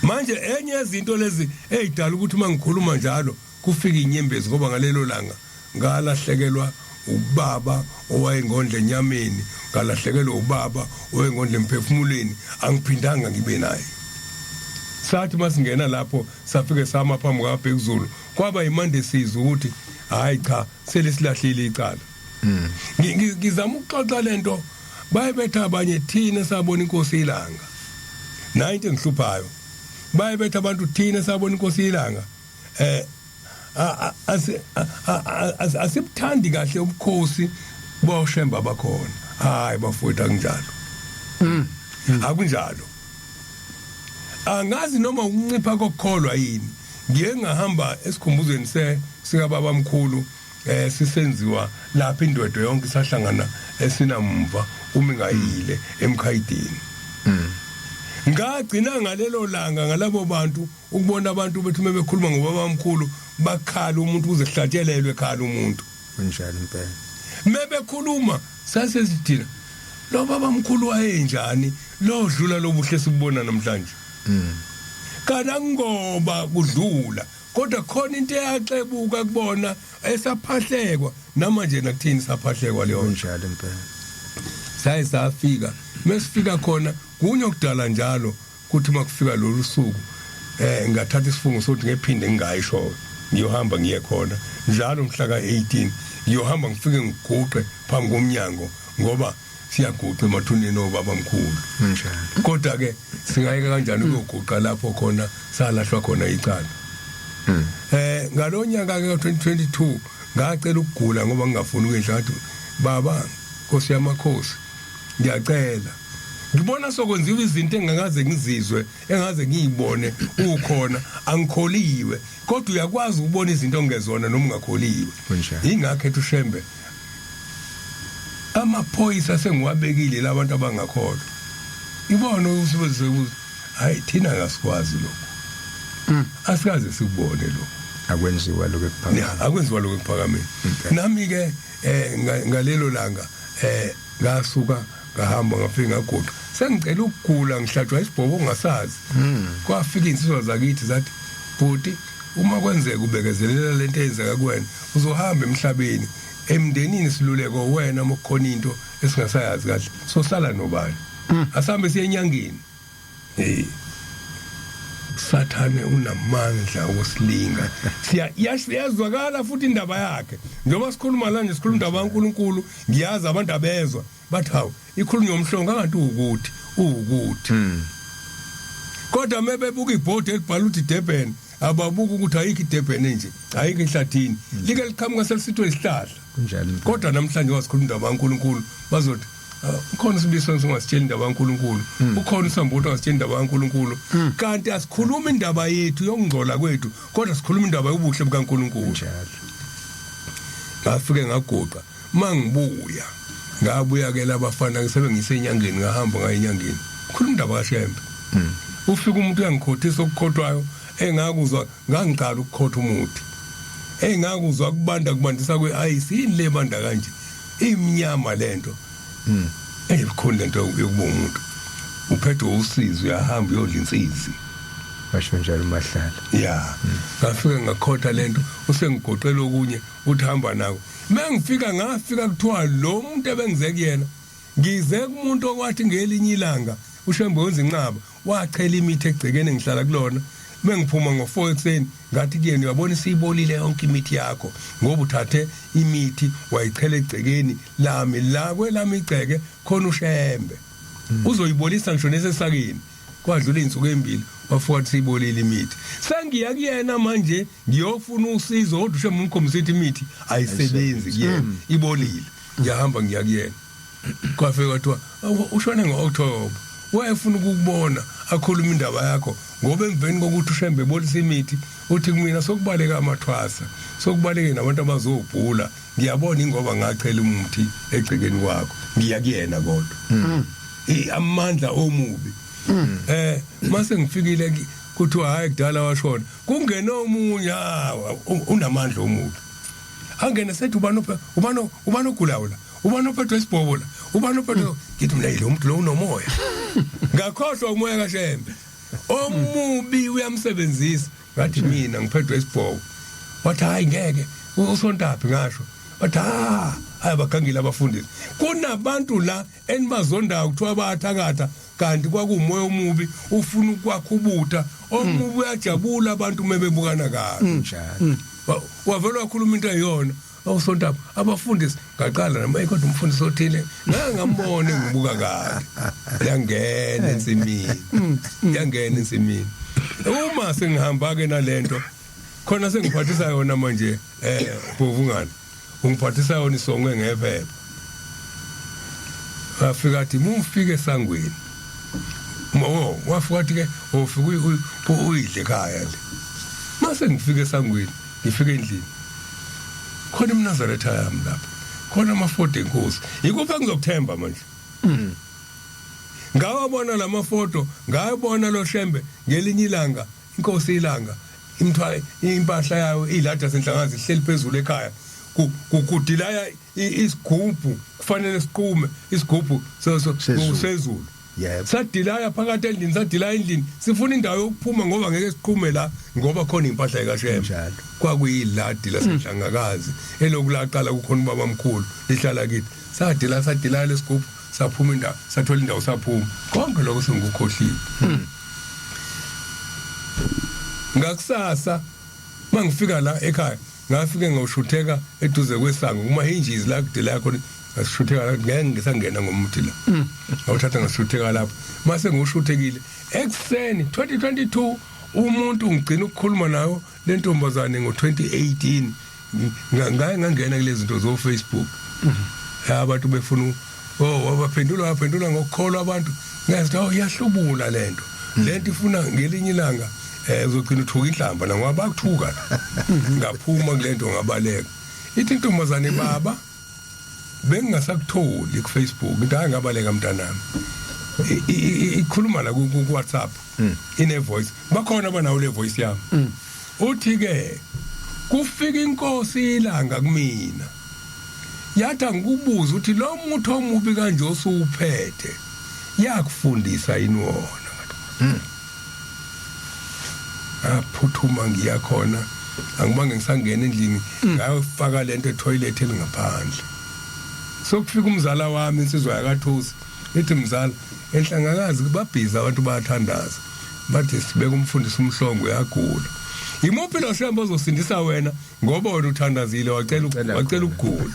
Manje enye yezinto lezi eyidala ukuthi mangikhuluma njalo kufika inyembezi, ngoba ngalelo langa ngalahlekelwa ubaba owayengondle enyameni, ngalahlekelwa ubaba owayengondle emphefumulweni, angiphindanga ngibe naye. Sathi masingena lapho safike sama phambi kwaBhekuzulu, kwaba imande sizwe ukuthi hayi cha, selisilahlile icala. Ngizama ukuxoxa lento, baye betha abanye thina sabona inkosi ilanga, nayi into engihluphayo, baye betha abantu thina sabona inkosi ilanga. Asibuthandi kahle ubukhosi boshemba bakhona. Hayi bafowethu, akunjalo, akunjalo. Angazi noma ukuncipha kokukholwa yini. Ngiye ngahamba esikhumbuzweni se sika baba mkhulu, sisenziwa lapha indwedwe yonke isahlangana esinamva uma ingayile emkhayidini. Ngagcina ngalelo langa ngalabo bantu ukubona abantu bethu bebekhuluma ngobaba omkhulu, bakhala umuntu kuze kuhlatshelelwe ekhala umuntu. Kunjalo impela. Mebekhuluma sase sithina lo baba mkhulu wayenjani, lo dlula lobuhle sibubona namhlanje, kana ngoba kudlula, kodwa khona into eyaxebuka kubona esaphahlekwa namanje, nakuthini saphahlekwa leyo. Kunjalo impela. Saye safika, mesifika khona kunye okudala njalo kuthi makufika lolu suku ngathatha isifungo sokuthi ngephinde ngingayisho, ngiyohamba ngiye khona njalo mhla ka18, ngiyohamba ngifike ngiguqe phambi komnyango, ngoba siyaguqa emathuneni obaba mkhulu. Kunjalo. Kodwa ke singayeka kanjani ukuyoguqa lapho khona salahlwa khona icala? Ngalonyaka ke ka2022 ngacela ukugula ngoba ngingafuni ukuyidla, ngathi baba Nkosi yamakhosi, ngiyacela, ngibona sokwenziwa izinto engakaze ngizizwe, engaze ngiyibone ukhona, angikholiwe, kodwa uyakwazi ukubona izinto ongezona noma ungakholiwe. Kunjalo. Ingakho ethi uShembe amaphoyisa sengiwabekile labantu abangakholwa, ibona usebenzise ukuthi hayi thina ngasikwazi lokho, asikaze sikubone lokho. Akwenziwa lokho ekuphakameni. Ya, akwenziwa lokho ekuphakameni. Okay. Nami ke ngalelo langa ngasuka ngahamba ngafika ngaguqa, sengicela ukugula, ngihlatshwa isibhobo ongasazi. Kwafika insizwa zakithi zathi, bhuti, uma kwenzeka ubekezelela lento eyenzeka kuwena, uzohamba emhlabeni emndenini siluleko wena, uma kukhona into esingasayazi kahle sosala nobani, asambe siye enyangeni. Hey, Sathane unamandla okusilinga. Siya iyazwakala futhi indaba yakhe. Njengoba sikhuluma la nje sikhuluma indaba kaNkuluNkulu, ngiyazi abantu abezwa bathi hawu ikhulunywa umhlongo kanti ukuthi uwukuthi. Kodwa mebebuka ibhodi elibhala ukuthi Durban, ababuka ukuthi ayikho iDurban nje, ayikho ehlathini. Like liqhamuka selisithwe isihlahla. Kunjalo impela. Kodwa namhlanje wasikhuluma indaba kaNkuluNkulu bazothi, "Ah, ukhona usibiso ongasitshela indaba kaNkuluNkulu, ukhona usambuto ongasitshela indaba kaNkuluNkulu." Kanti asikhuluma indaba yethu yokungcola kwethu, kodwa sikhuluma indaba yobuhle bukaNkuluNkulu. Kunjalo. Ngafike ngaguqa, mangibuya ngabuya ke labafana ngisebe ngisenyangeni, ngahamba ngaye enyangeni, khuluma indaba kaShembe. Ufika umuntu uyangikhothisa okukhothwayo engakuzwa, ngangiqala ukukhotha umuthi. Engakuzwa kubanda kubandisa kwe-ice, yini le banda kanje, imnyama lento. Eyikhona lento yokuba umuntu uphethwe usizi, uyahamba uyodla insizi. Basho njalo uMahlala. Ya, ngafika ngakhotha lento, usengigoqela okunye, uthi hamba nako. Mengifika ngafika kuthiwa lo muntu ebengize kuyena, ngize kumuntu okwathi ngelinye ilanga uShembe wenza inqaba, wachela imithi egcekeni engihlala kulona. Mengiphuma ngo4 ekuseni, ngathi kuyena, uyabona, isiyibolile yonke imithi yakho, ngoba uthathe imithi wayichela egcekeni lami, la kwelami igceke khona uShembe uzoyibolisa ngisho nesesakeni. Kwadlula izinsuku ezimbili, wafuka wathi siyibolile imithi. Sengiya kuyena manje ngiyofuna usizo, kodwa uShembe umkhombisa ukuthi imithi ayisebenzi kuyena, ibolile. Ngiyahamba ngiya kuyena, kwafika kwathiwa, "Awu, ushone ngo-October, wayefuna ukukubona akhuluma indaba yakho, ngoba emveni kokuthi uShembe ebolisa imithi, uthi kumina sokubaleka amathwasa, sokubaleke nabantu abazobhula, ngiyabona ingoba ngachela umuthi egcekeni kwakho." Ngiya kuyena kodwa amandla omubi. Mase ngifikile kuthiwa hayi, kudala washona, kungena omunye, unamandla omubi, angene sethi, ubani ubani ubani ogulayo la? Ubani ophethwe isibhobo la? Ubani ophethwe? Ngithi mina, lo muntu lo unomoya. Ngakhohlwa umoya kaShembe omubi uyamsebenzisa. Ngathi mina ngiphethwe isibhobo, wathi hayi ngeke, usontaphi? Ngasho, wathi ha, hayi, bagangile abafundisi, kunabantu la enibazondayo kuthiwa bayathakatha, kanti kwakuwumoya omubi ufuna ukwakha ubutha omubi. Uyajabula abantu uma bebukana kabi. Njalo. Wavele wakhuluma into eyona awusontapha abafundisi. Ngaqala nami, kodwa umfundisi othile ngake ngambona ngibuka kabi, yangena ensimini, yangena ensimini. Uma sengihamba ke nalento khona sengiphathisa yona manje, bhovungana ungiphathisa yona isongwe ngephepha. Wafika athi mufike esangweni, mo wafika athi ke ufika uyidle ekhaya le. Mase ngifika esangweni, ngifika endlini, khona imNazaretha yami lapha, khona amafoto enkosi. Ikuphi engizokuthemba manje? Ngawabona lamafoto, ngayibona lo Shembe ngelinye ilanga, inkosi ilanga imthwala impahla yayo ilada senhlangazi ihleli phezulu ekhaya, kudilaya isigubhu, kufanele siqume isigubhu Sezulu. Sezulu. Yebo. Sadilaya phakathi endlini, sadilaya endlini, sifuna indawo yokuphuma ngoba ngeke siqume la, ngoba khona impahla ekaShembe. Njalo. Kwakuyiladi lasenhlangakazi elokulaqala kukhona ubaba mkhulu lihlala kithi. Sadila, sadilaya lesigubhu, saphuma indawo, sathola indawo, saphuma. Konke lokho sengikukhohlile. Ngakusasa mangifika la ekhaya, ngafike ngawushutheka eduze kwesango kuma hinges la kudela khona, ngashutheka la, ngeke ngisangena ngomuthi la. Ngawuthatha ngashutheka lapho. Mase ngiwushuthekile ekuseni 2022, umuntu ngigcina ukukhuluma nayo lentombazane ngo2018, ngaye ngangena kulezi zinto zo Facebook, abantu befuna, oh, wabaphendula, waphendula ngokukholwa abantu. Ngazi, oh, iyahlubula lento, lento ifuna ngelinye ilanga uzogcina uthuka inhlamba la, ngoba bakuthuka la. Ngaphuma kulento, ngabaleka. Ithi intombazane, baba, bengingasakutholi ku Facebook. Into hayi, ngabaleka mntanami. Ikhuluma la ku WhatsApp, ine voice, bakhona abanawo le voice yami. Uthi ke kufika inkosi ilanga kumina, yathi angikubuza ukuthi lo muntu omubi kanje osuwuphethe yakufundisa yini wona. Aphuthuma ngiya khona, angibange ngisangena endlini, ngayofaka lento etoilet elingaphandle. Sokufika umzala wami, insizwa yakathusi, ithi, mzala, enhlangakazi babhiza abantu bayathandaza, bathi sibeka umfundisi uMhlongo uyagula, imuphi lo Shembe ozosindisa wena, ngoba wena uthandazile wacela Wacela wacela khona. Ukugula.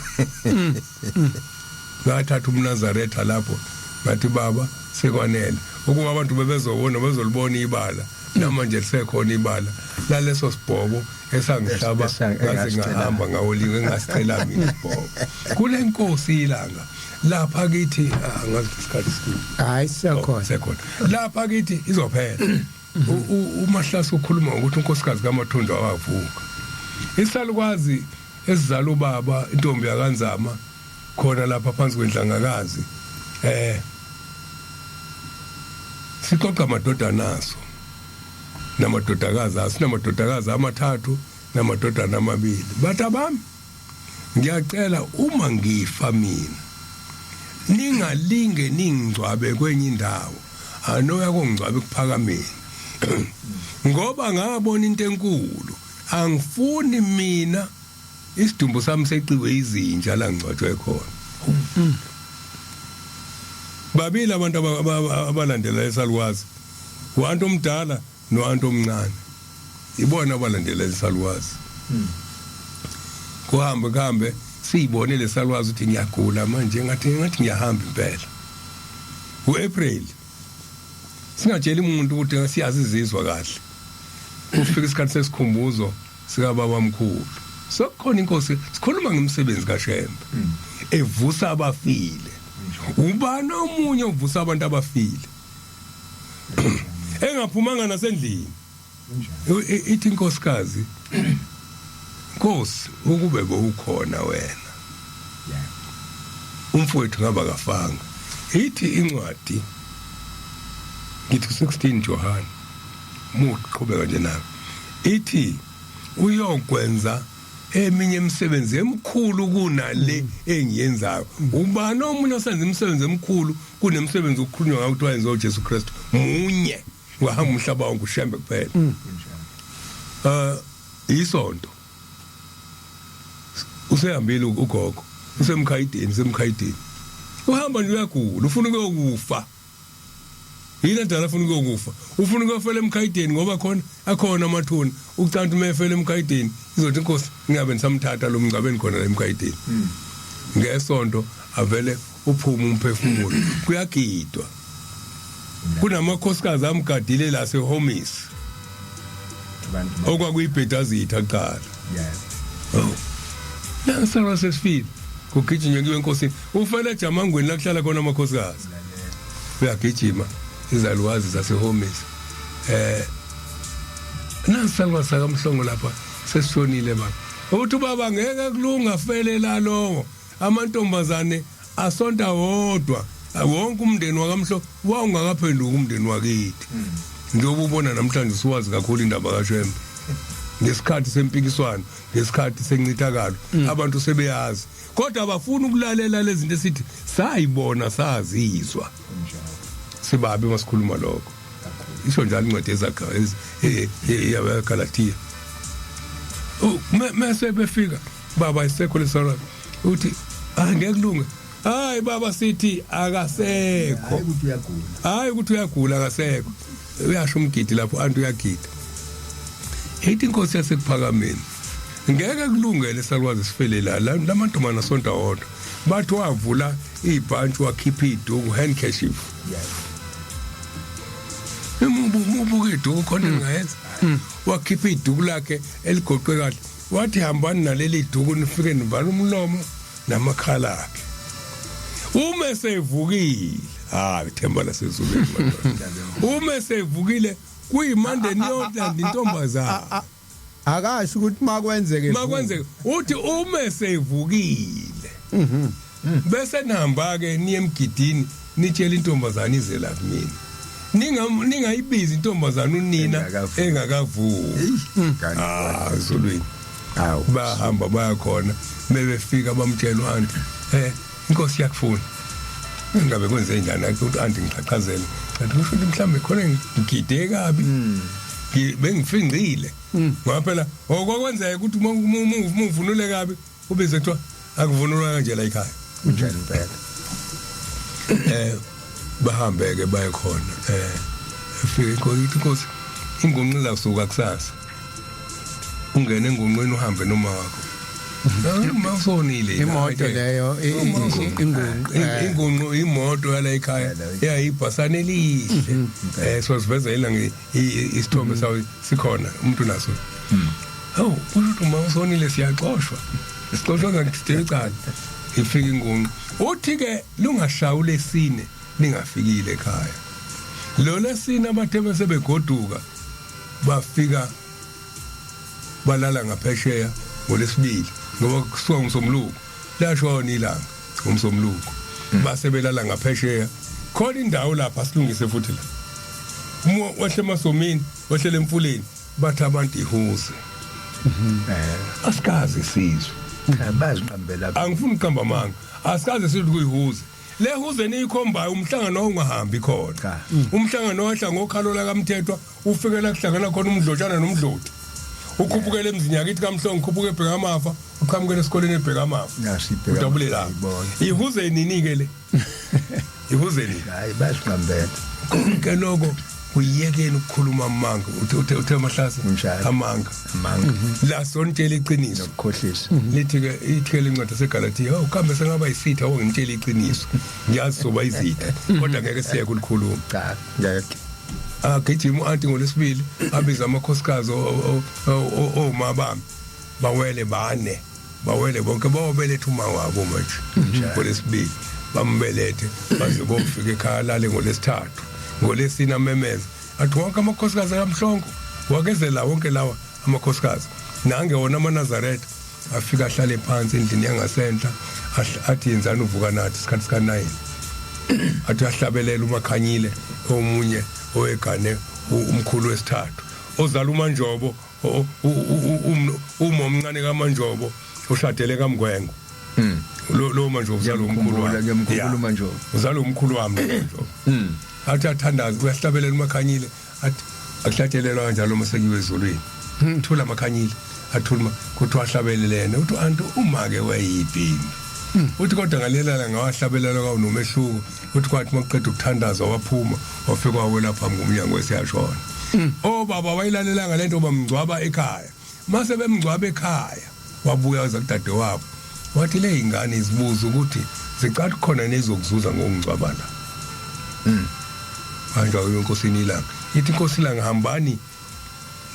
Ngathatha umNazaretha lapho, ngathi, baba, sekwanele. Ukuba abantu bebezobona, bezolibona ibala namanje lisekhona ibala laleso sibhobo esangihlaba. Ngaze engasicela. Ngahamba ngawoliwe, engasicela mina isibhobo kule nkosi ilanga lapha kithi. Angazi isikhathi sikhulu. Hayi, siyakhona. Sekhona lapha kithi, izophela. UMahlase ukhuluma ngokuthi unkosikazi kaMathunjwa wavuka isalukazi esizala ubaba, intombi yakanzama khona lapha phansi kwenhlangakazi, sixoxa amadodana aso namadodakazi aso. Sinamadodakazi amathathu. Namadodana amabili bathi abami ngiyacela uma ngifa mina ningalinge ningcwabe kwenye indawo anoya kongcwabe kuphakameni ngoba ngabona into enkulu angifuni mina isidumbu sami seqiwe izinja la ngcwatshwe khona. Babili abantu abalandela esalukwazi, uantu omdala noantu omncane, ibona abalandela esalukwazi. Kuhambe kuhambe siyibone lesalukwazi ukuthi ngiyagula manje, ngathi ngiyahamba impela. uApril singatsheli umuntu ukuthi siyazi izizwa kahle, kufika isikhathi sesikhumbuzo sikababa mkhulu, sekukhona inkosi sikhuluma ngemisebenzi kaShembe evusa abafile. Ubani omunye ovusa abantu abafile engaphumanga nasendlini? Ithi inkosikazi, Nkosi, ukube bowukhona wena umfowethu ngaba kafanga. Ithi incwadi ngithi 16 John, muqhubeka nje nayo, ithi uyokwenza eminye imisebenzi emikhulu kunale engiyenzayo. Ubani omunye osenza imisebenzi emikhulu kunemsebenzi okukhulunywa ngawo ukuthi wayenziwa uJesu Kristu? Munye wahamba umhlaba wonke, uShembe kuphela. Isonto usehambile ugogo, usemkhayideni, usemkhayideni, uhamba nje uyagula, ufuna ukuyokufa. Yini edala afuna ukuyokufa? Ufuna ukuyofela emkhayideni ngoba khona akhona amathuna. Ucanti uma efela emkhayideni izothi inkosi ngingabe nisamthatha lo mngcwabeni khona la emkhayideni. Ngesonto avele uphume umphefumulo, kuyagidwa, kunamakhosikazi amgadile la sehomis okwakuyibhedazitha kuqala. Oh, nangisara sesifile, kugijinywe kuyiwe enkosini, ufele ejamangweni la kuhlala khona amakhosikazi, uyagijima izalukazi zasehomis, nangisalwa sakamhlongo lapha sesishonile baba. Uthi ubaba ngeke kulunga fele la lowo, amantombazane asonta wodwa, wonke umndeni wakamhlo wawungakaphenduki umndeni wakithi. Njengoba ubona namhlanje usuwazi kakhulu indaba kaShembe, ngesikhathi sempikiswano, ngesikhathi sencithakalo, abantu sebeyazi kodwa abafuni ukulalela lezi zinto esithi sayibona sazizwa. Sibabi masikhuluma lokho, isho njalo incwadi ezaga yabaGalatiya. Mase befika baba isekho lesara, uthi angeke kulunge. Hayi baba, sithi akasekho. Ukuthi uyagula. Hayi ukuthi uyagula, akasekho. Uyasho umgidi lapho, anti uyagida. Ithi inkosi yasekuphakameni ngeke kulungele salwazi sifele la lamantombazana asonta wodwa. Bathi wavula ibhantshi wakhipha iduku, handkerchief. Umubuka iduku khona engayenza, wakhipha iduku lakhe eligoqwe kahle, wathi hambani naleli duku nifike nivala umlomo namakhala akhe uma esevukile. Hayi, ithemba lasezulwini madoda, uma esevukile kuyimande niyolanda intombazana. Akasho ukuthi makwenzeke. Makwenzeke, uthi uma esevukile bese nihamba ke niye emgidini, nitshela intombazana ize la kumina. Ningayibizi intombazana unina Engakavuki. Engakavuki. Kanti Ah, zulwini. Awu. Bahamba baya khona, bebefika bamtshela anti, inkosi yakufuna. Ngabe kwenze njani ake ukuthi anti ngiqhaqhazele, kanti kusho ukuthi mhlawumbe khona ngigide kabi, bengifingqile, ngoba phela okwakwenzeka ukuthi uma uvunule kabi ubize kuthiwa akuvunulwa kanje la ekhaya. Kunjani impela. Bahambe ke baye khona, efika inkosi, ithi inkosi ingonqi izasuka kusasa, ungene engonqweni uhambe noma wakho uma usonile. Imoto leyo, ingunqu. Ingunqu imoto yala ekhaya, yayibhasane elihle. So siveza yila isithombe sawo sikhona, umuntu naso. Hawu, kusho ukuthi uma usonile siyaxoshwa, sixoshwa ngakudidela icala. Ifika ingunqu, uthi ke lungashawu lesine ningafikile ekhaya. Lo lesine abathe bese begoduka bafika balala ngaphesheya ngolesibili, ngoba kusuka ngomsombuluko lashona ilanga ngomsombuluko, base belala ngaphesheya khona indawo lapha silungise futhi la uma wehle emasomini, wehlele emfuleni, bathi abantu ihuze. Asikaze sizwe. Cha, baziqambela. Angifuni ukuqamba amanga, asikaze sizwe kuyihuze le huze niyikhombayo. Umhlangano ungahambi khona. Cha. Umhlangano wahla ngokhalo lakamthethwa, ufike la kuhlangana khona umdlotshana nomdloti, ukhuphukele emzini yakithi kaMhlongo, ukhuphuke eBhekamafa, uqhamukele esikoleni eBhekamafa. Nasi iBhekamafa, Udabule la. ngiyibona. Ihuze nini ke le? Ihuze nini? Hayi, baziqambela. Konke lokho kuyekeni ukukhuluma amanga. Uthe mahlase. Kunjalo. Amanga. Amanga. La sonitshela iqiniso. Nokukhohlisa. Lithi ke, ithi ke lencwadi seGalatia, oh, kambe sengaba yisitha ongitshela iqiniso? Ngiyazi soba izitha, kodwa ngeke siye kulikhuluma. Cha, ngeke. Agijima u-anti ngolwesibili, abiza amakhosikazi oma bami, bawele bane, bawele bonke, bawobeletha uma wabo manje ngolwesibili, bambelethe baze bofika ekhaya, lale ngolwesithathu. Ngolwesine amemeza athi wonke amakhosikazi akamhlongo wakezela, wonke lawa amakhosikazi nange wona amaNazaretha, afika ahlale phansi endlini yangasenhla, athi yenzani uvuka nathi isikhathi sika-9, athi uyahlabelela uMakhanyile, omunye owegane umkhulu wesithathu ozala uManjobo, uma omncane kaManjobo ushadele kaMgwengo. Lo Manjobo uzala umkhulu Ngiyamkhumbula, wami. ngiyamkhumbula uManjobo. Uzala umkhulu wami lo Manjobo. Athi athandaza, uyahlabelela uMakhanyile, athi akuhlatshelelwa kanjalo uma sekuyiwe ezulwini. Thula Makhanyile, athula, kuthiwa ahlabelele yena, uthi anti uma ke wayibhini, uthi kodwa ngalelala ngawahlabelela kwawunomehluko. Uthi kwathi makuqeda ukuthandaza waphuma, wafika wawela phambi komnyango wesiyashona. Obaba wayilalelanga lento, bamngcwaba ekhaya. Mase bemngcwaba ekhaya, wabuya waza kudade wabo, wathi le ingane izibuza ukuthi zicatha khona nezokuzuza ngokungcwaba la. Manje uyonkosini ilanga, ithi inkosi ilanga, hambani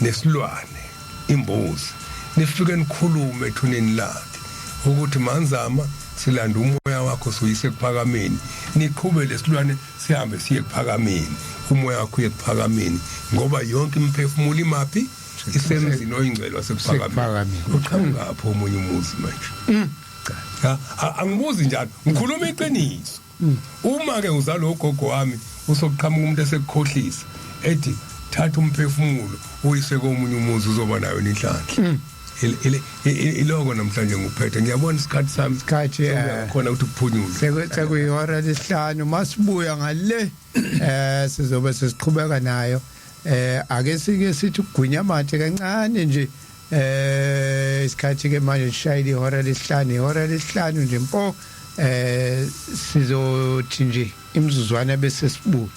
nesilwane imbuzi, nifike nikhulume ethuneni lakhe ukuthi manzama silanda umoya wakho suyise kuphakameni, niqhube lesilwane sihambe siye kuphakameni, umoya wakho uye kuphakameni, ngoba yonke imiphefumulo imaphi? Isemzini oyingcwele wasekuphakameni. Sekuphakameni. Uqhamuka pho omunye umuzi manje? Ha, angibuzi njalo, ngikhuluma iqiniso. Uma ke uzalwa ugogo wami, usokuqhamuka umuntu esekukhohlisa ethi thatha umphefumulo uyise komunye umuzi, uzoba nayo inhlanhla. Iloko namhlanje nguphethe, ngiyabona isikhathi sami. Isikhathi, khona ukuthi kuphunyule. Sekuyihora lesihlanu. Masibuya ngale sizobe sesiqhubeka nayo. Ake sike sithi ukugwinya amathe kancane nje. Isikhathi ke manje sishayile ihora lesihlanu, ihora lesihlanu nje mpo. Sizothi nje imizuzwana bese sibuya.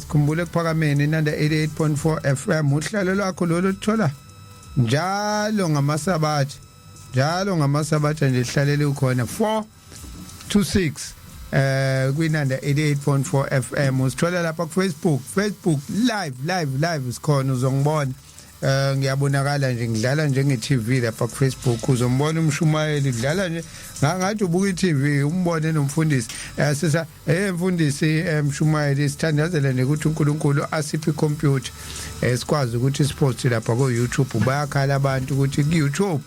Sikhumbule kuphakameni, Inanda 88.4 FM, uhlelo lwakho lolu luthola njalo ngamasabatha, njalo ngamasabatha nje, hlalele ukhona 4 to 6 kwinanda 88.4 FM. Usithola lapha ku Facebook, Facebook live, live, live sikhona, uzongibona. Ngiyabonakala nje ngidlala njenge TV lapha ku Facebook, uzombona umshumayeli dlala nje ngathi ubuka iTV, umbone nomfundisi. Sisa mfundisi, mshumayeli, sithandazele nje ukuthi uNkulunkulu asiphe icomputer sikwazi ukuthi sipost lapha ku YouTube. Bayakhala abantu ukuthi ku YouTube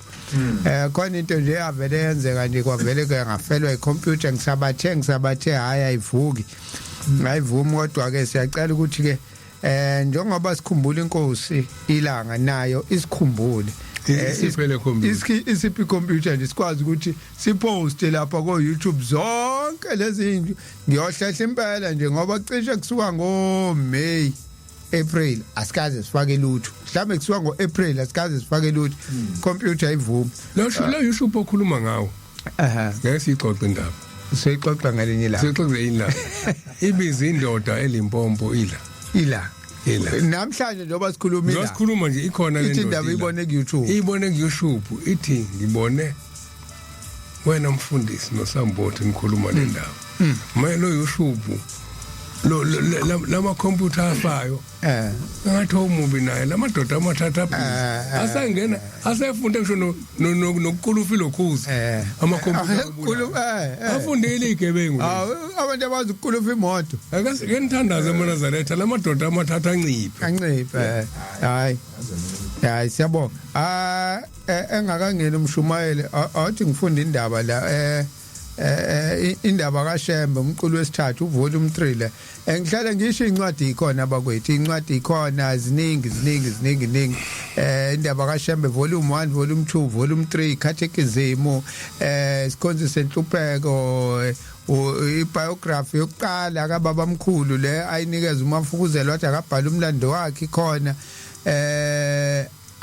khona into nje yavele yenzeka nje, kwavele ke ngafelwa icomputer, ngisabathe hayi, ayivuki, ayivumi. Kodwa ke siyacela ukuthi ke njengoba sikhumbula inkosi ilanga, nayo isikhumbule. Isiphe le computer. Isiphi computer nje sikwazi ukuthi sipost lapha ko YouTube zonke lezi zinto. Ngiyohlehla impela nje ngoba cishe kusuka ngo May, April asikaze sifake lutho, mhlawumbe kusuka ngo April asikaze sifake lutho, computer ayivumi. Lo YouTube okhuluma ngawo, ngeke siyixoxe indaba. Siyixoxa ngelinye ilanga. Siyixoxe ilanga. Ibiza indoda eLimpopo ila. Ila. Ila. Namhlanje njengoba sikhuluma ila. Njengoba sikhuluma nje ikhona le Ithi ndoda. indaba ila. ibone ku YouTube. Ibone ku YouTube, ithi ngibone wena mfundisi noSambothi nikhuluma le ndaba. Maye lo YouTube lo lama computer afayo, ngathi omubi naye lamadoda amathatha asangena asefunde ngisho nokukulufa ilokhuza amakhompyutha. Afundile igebengu. Awu, abantu abazi ukukulufa imoto. Ake nithandaze amaNazaretha, lamadoda amathatha anciphe. Anciphe. Hayi hayi, siyabonga. Ah, engakangeni umshumayeli, athi ngifunda indaba la. Indaba kaShembe, umqulu wesithathu, volume 3 le. Ngihlale ngisho, incwadi ikhona bakwethu, incwadi ikhona, ziningi, ziningi, ziningi, ningi. Indaba kaShembe volume 1, volume 2, volume 3, catechism, isikhonzi senhlupheko, ibiography yokuqala kababa mkhulu le ayinikeza uMafukuzela, wathi akabhala umlando wakhe, ikhona.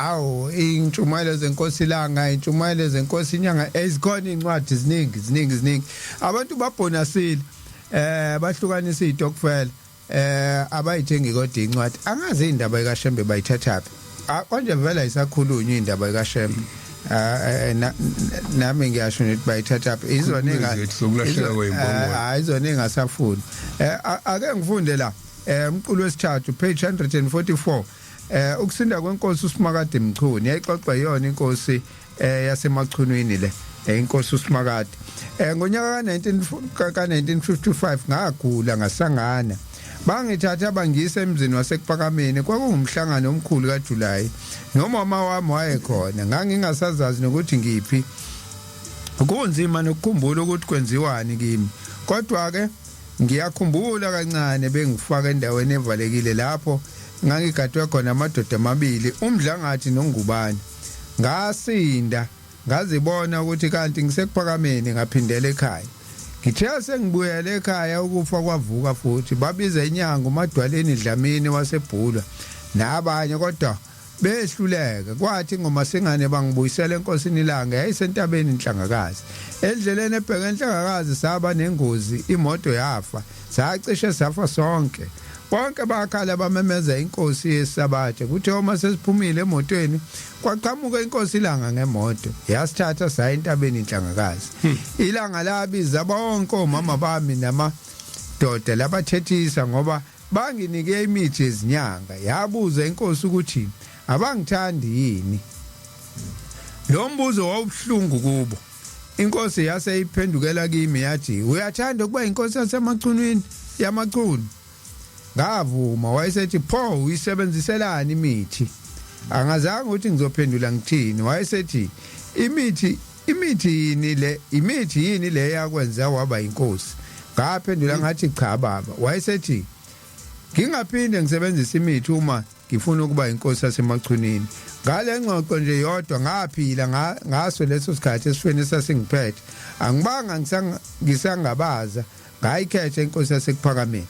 Awu, intshumayelo zenkosi Langa, intshumayelo zenkosi inyanga, ezikhona incwadi ziningi, ziningi, ziningi. Abantu babhonasile, bahlukanisa izitokfela, abayithengi kodwa incwadi. Angazi indaba kaShembe bayithathaphi. Konje vele ayisakhulunywa indaba kaShembe. Nami ngiyasho ngithi bayithathaphi izona enga sokulahleka kwey'mbongolo. Hayi, izona engasafuni. Ake ngifunde la, umqulu wesithathu, page 144, ukusinda kwenkosi uSimakade Mchunu. Yayixoxa yona inkosi yaseMachunwini le, inkosi uSimakade. Ngonyaka ka19 ka1955 ngagula ngasangana, bangithatha bangisa emzini waseKuphakameni. Kwakungumhlangano omkhulu kaJuly, nomama wami wayekhona. Ngangingasazazi nokuthi ngiphi, kunzima nokukhumbula ukuthi kwenziwani kimi, kodwa ke ngiyakhumbula kancane. Bengifaka endaweni evalekile lapho ngangigadwe khona amadoda amabili, uMdlangathi noNgubane. Ngasinda, ngazibona ukuthi kanti ngiseKuphakameni, ngaphindela ekhaya. Ngithe sengibuyele ekhaya, ukufa kwavuka futhi. Babiza inyanga uMadwaleni Dlamini waseBhulwa nabanye, kodwa behluleka. Kwathi ngomasingane bangibuyisela enkosini Ilanga, yayisentabeni Inhlangakazi. Endleleni ebheke eNhlangakazi saba nengozi, imoto yafa, sacishe safa sonke. Bonke bakhala, bamemeza inkosi yesabatha. Kuthe uma sesiphumile emotweni, kwaqhamuka inkosi Ilanga ngemoto, yasithatha saya entabeni Inhlangakazi. Ilanga labiza bonke omama bami namadoda, labathethisa ngoba banginike imithi yezinyanga. Yabuza inkosi ukuthi abangithandi yini. Lo mbuzo wawubuhlungu kubo. Inkosi yase iphendukela kimi yathi, "Uyathanda ukuba inkosi yaseMachunwini, yaMachunu?" Ngavuma. Wayesethi, "Pho uyisebenziselani imithi?" Angazange ukuthi ngizophendula ngithini. Wayesethi, Imithi yini le, imithi yini le yakwenza waba inkosi?" Ngaphendula ngathi, "Cha baba." Wayesethi ngingaphinde ngisebenzise imithi uma ngifuna ukuba inkosi yaseMachunini. Ngale ngxoxo nje yodwa ngaphila ngaso leso sikhathi esifweni esasingiphethe. Angibanga ngisangabaza, ngayikhetha inkosi yaseKuphakameni.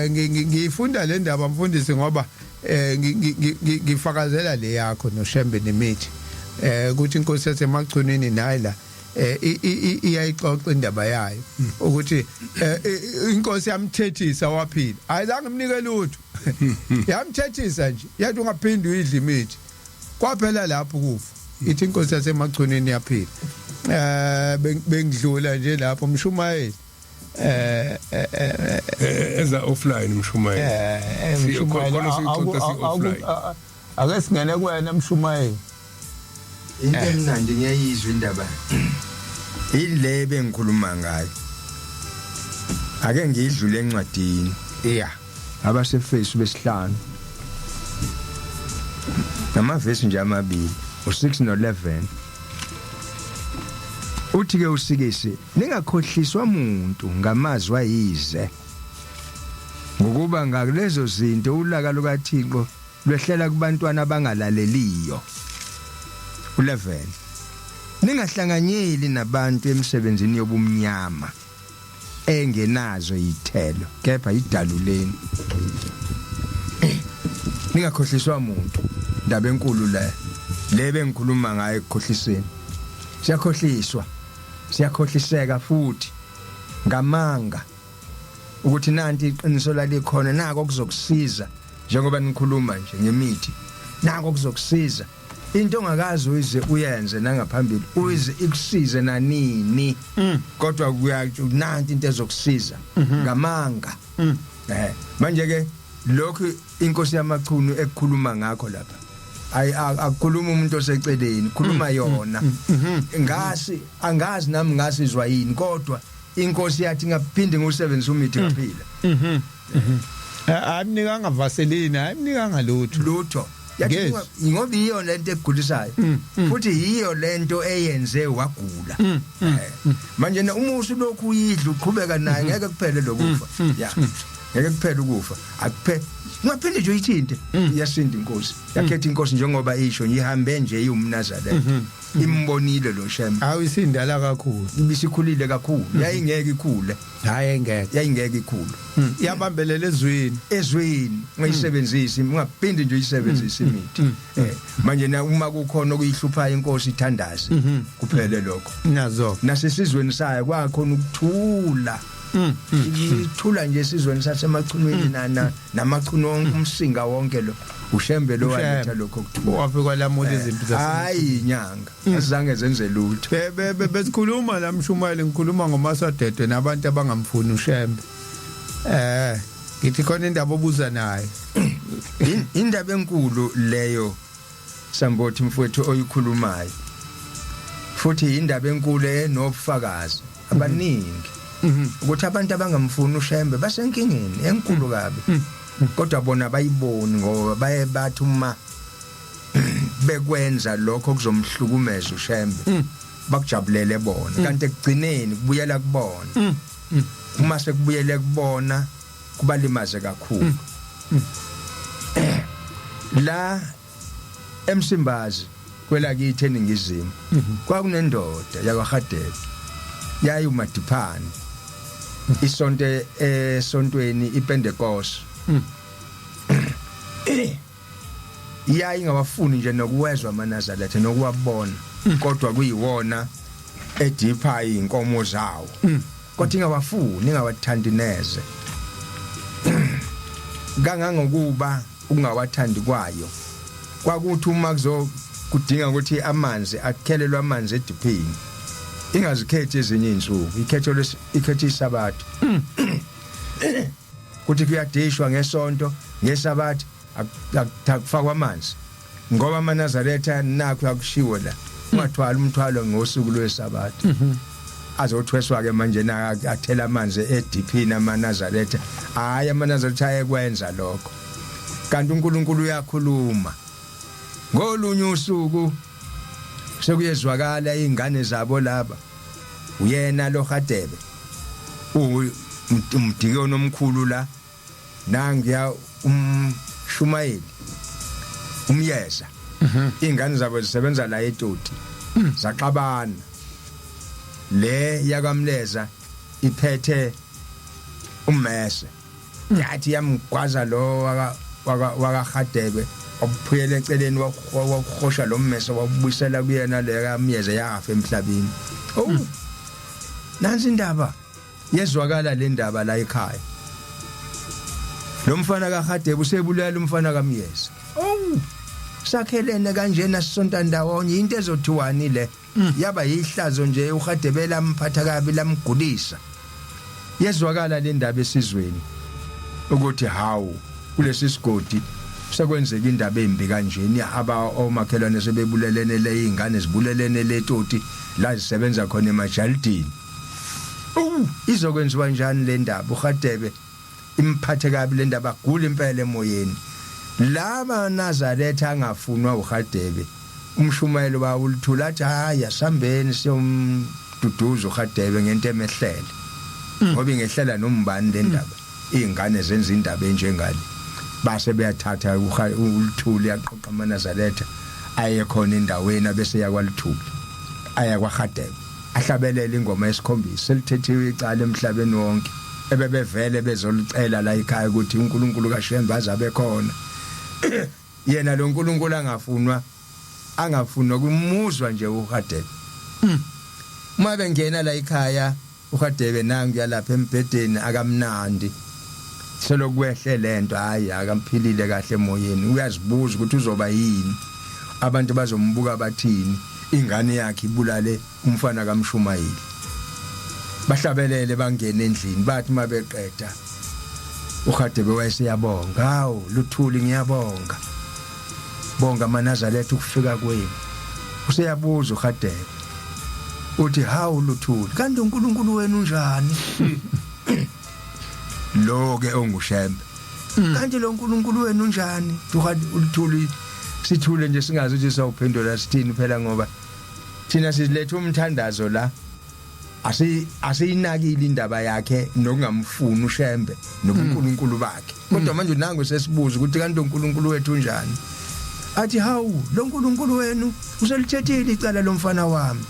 Ngiyifunda le ndaba, mfundisi, ngoba ngifakazela le yakho noShembe nemithi, ukuthi inkosi yaseMachunini nayi la, iyayixoxa indaba yayo ukuthi inkosi yamthethisa waphila. Ayizange imnike lutho, yamthethisa nje, yathi ungaphindi uyidla imithi. Kwaphela lapho kufa. Ithi inkosi yaseMachunini yaphila. Bengidlula nje lapho, mshumayeli. Eza offline, mshumayeli. Mshumayeli, khona siyixoxa si-offline. Ake singene kuwena, mshumayeli. Into emnandi ngiyayizwa indaba ile bengikhuluma ngayo. Ake ngiyidlule encwadini. AbaseEfesu besihlanu, namavesi nje amabili, u6 no11. Uthi ke usikisi, "Ningakhohliswa umuntu ngamazwi ayize, ngokuba ngalezo zinto ulaka lukaThixo lwehlela kubantwana abangalaleliyo." U11, "Ningahlanganyeli nabantu emsebenzini yobumnyama engenazo izithelo, kepha idaluleni." Ningakhohliswa umuntu. Indaba enkulu le, le bengikhuluma ngayo ekukhohliseni. Siyakhohliswa, siyakhohliseka futhi ngamanga ukuthi nanti iqiniso lalikhona, nako kuzokusiza, njengoba nikhuluma nje ngemithi, nako kuzokusiza. Into ongakaze uyize uyenze nangaphambili, uyize ikusize nanini, kodwa kuyatsho nanti into ezokusiza ngamanga. Manje ke lokhu inkosi yaMachunu ekukhuluma ngakho lapha, ayi, akukhuluma umuntu oseceleni, khuluma yona. Ngasi angazi nami ngasizwa yini, kodwa inkosi yathi ngaphinde ngiwusebenzisa umithi, ngaphila. Ayimnikanga vaseline, ayimnikanga lutho. Lutho. Yathi Ngezi. ngoba iyo lento ekugulisayo, futhi yiyo lento eyenze wagula. Manje na uma usulokhu uyidla, uqhubeka naye, ngeke kuphele lokufa. Ya, ngeke kuphele ukufa, akuphe ungaphinde nje uyithinte. Iyasinda inkosi, yakhetha inkosi njengoba isho, ngihambe nje iwumNazaretha, imbonile lo Shembe. Hawu, isindala kakhulu. Ibisikhulile kakhulu, yayingeke ikhule. Hayi, engeke. Yayingeke ikhule. Yabambelela ezwini. Ezwini, ungayisebenzisi, ungaphindi nje uyisebenzise imithi. Manje na uma kukhona okuyihluphayo inkosi, ithandaze, kuphele lokho. Nazo. Nasesizweni sayo kwakhona ukuthula, ithula nje esizweni sasemachunwini na namachunu wonke, umsinga wonke lo, uShembe lo waletha lokho kuthula. Wafika lamula izimpi zase Hayi, inyanga azange zenze lutho. Besikhuluma la, mshumayeli, ngikhuluma ngomasadede nabantu abangamfuni uShembe. Ngithi khona indaba obuza naye. Indaba enkulu leyo, Sambothi mfowethu, oyikhulumayo, futhi indaba enkulu enobufakazi abaningi ukuthi abantu abangamfuni uShembe basenkingeni enkulu kabi, kodwa bona bayiboni ngoba baye bathi uma bekwenza lokho kuzomhlukumeza uShembe, bakujabulele bona, kanti ekugcineni kubuyela kubona. Uma sekubuyele kubona, kubalimaze kakhulu. La eMsimbazi kwelakithi eningizimu kwakunendoda yakwaHadebe, yayi uMadiphane, isonto esontweni iPentecost. Yayi ingawafuni nje nokuwezwa amaNazaretha nokuwabona, kodwa kuyiwona edipha inkomo zawo, kodwa ingawafuni, ingawathandi neze, kangangokuba ukungawathandi kwayo kwakuthi uma kuzo kudinga ukuthi amanzi akhelelwe, amanzi ediphini, ingazikhethi ezinye izinsuku, ikhetho ikhethe isabatha, kuthi kuyadishwa ngesonto, ngesabatha akufakwa amanzi, ngoba amaNazaretha nakho akushiwo la, ungathwala umthwalo ngosuku lwesabatha. Azothweswa ke manje na athela amanzi ediphini amaNazaretha. Hayi, amaNazaretha ayekwenza lokho, kanti uNkulunkulu uyakhuluma. Ngolunye usuku sekuyezwakala izingane zabo laba, uyena lo Hadebe umdikoni omkhulu la, nangiya umshumayeli umyeza, ingane zabo zisebenza la eToti, zaxabana. Le yakamleza iphethe ummese, yathi yamgwaza lo waka wakaHadebe, wabuphuyela eceleni, wakuhosha lo mmese, wabuyisela kuyena le kamyeza, yafa emhlabeni. Oh, nansi indaba yezwakala le ndaba la ekhaya, lo mfana kaHadebe usebulala umfana kaMyeza. Oh, sakhelene kanjena, sisonta ndawonye, into ezothiwani le? Yaba yihlazo nje, uHadebe lamphatha kabi, lamgulisa. Yezwakala le ndaba esizweni ukuthi hawu, kulesi sigodi sekwenzeka indaba embi kanjeni, aba omakhelwane sebebulelene, le izingane zibulelene letoti la zisebenza khona emajalidini. Izokwenziwa njani le ndaba? uHadebe imphathe kabi le ndaba, agula impela emoyeni. Laba Nazaretha angafunwa uHadebe, umshumayelo wawo ulithula, athi hayi, asambeni siyomduduza uHadebe ngento emehlele, ngoba ingehlela nombani le ndaba, izingane zenza indaba enjengale. Base beyathatha ulithuli, yaqoqa amaNazaretha aye khona endaweni, abese yakwaluthuli aya kwaHadebe, ahlabelela ingoma yesikhombisa, selithethiwe icala emhlabeni wonke ebebevele bezolicela la ekhaya ukuthi uNkulunkulu kaShembe azabe khona. Yena lo nkulunkulu angafunwa, angafunwa kumuzwa nje uHadebe. Uma bengena la ekhaya, uHadebe nangu yalapha embhedeni, akamnandi, selokwehle lento, hayi, akamphilile kahle emoyeni. Uyazibuza ukuthi uzoba yini, abantu bazombuka bathini, ingane yakhe ibulale umfana kaMshumayeli. Bahlabelele, bangena endlini, bathi mabeqeda uHadebe wayeseyabonga, "Hawu Luthuli, ngiyabonga, bonga amaNazaretha ukufika kwenu." Useyabuza uHadebe, uthi, "Hawu Luthuli, kanti uNkulunkulu wenu unjani lo ke onguShembe? Kanti lo uNkulunkulu wenu unjani?" Uthuli Sithule nje singazi ukuthi sawuphendula sithini phela, ngoba thina siletha umthandazo la, asiyinakile indaba yakhe nokungamfuni uShembe nobuNkulunkulu bakhe. Kodwa manje nangu sesibuza ukuthi kanti uNkulunkulu wethu unjani? Athi hawu, lo nkulunkulu wenu uselithethile icala lomfana wami.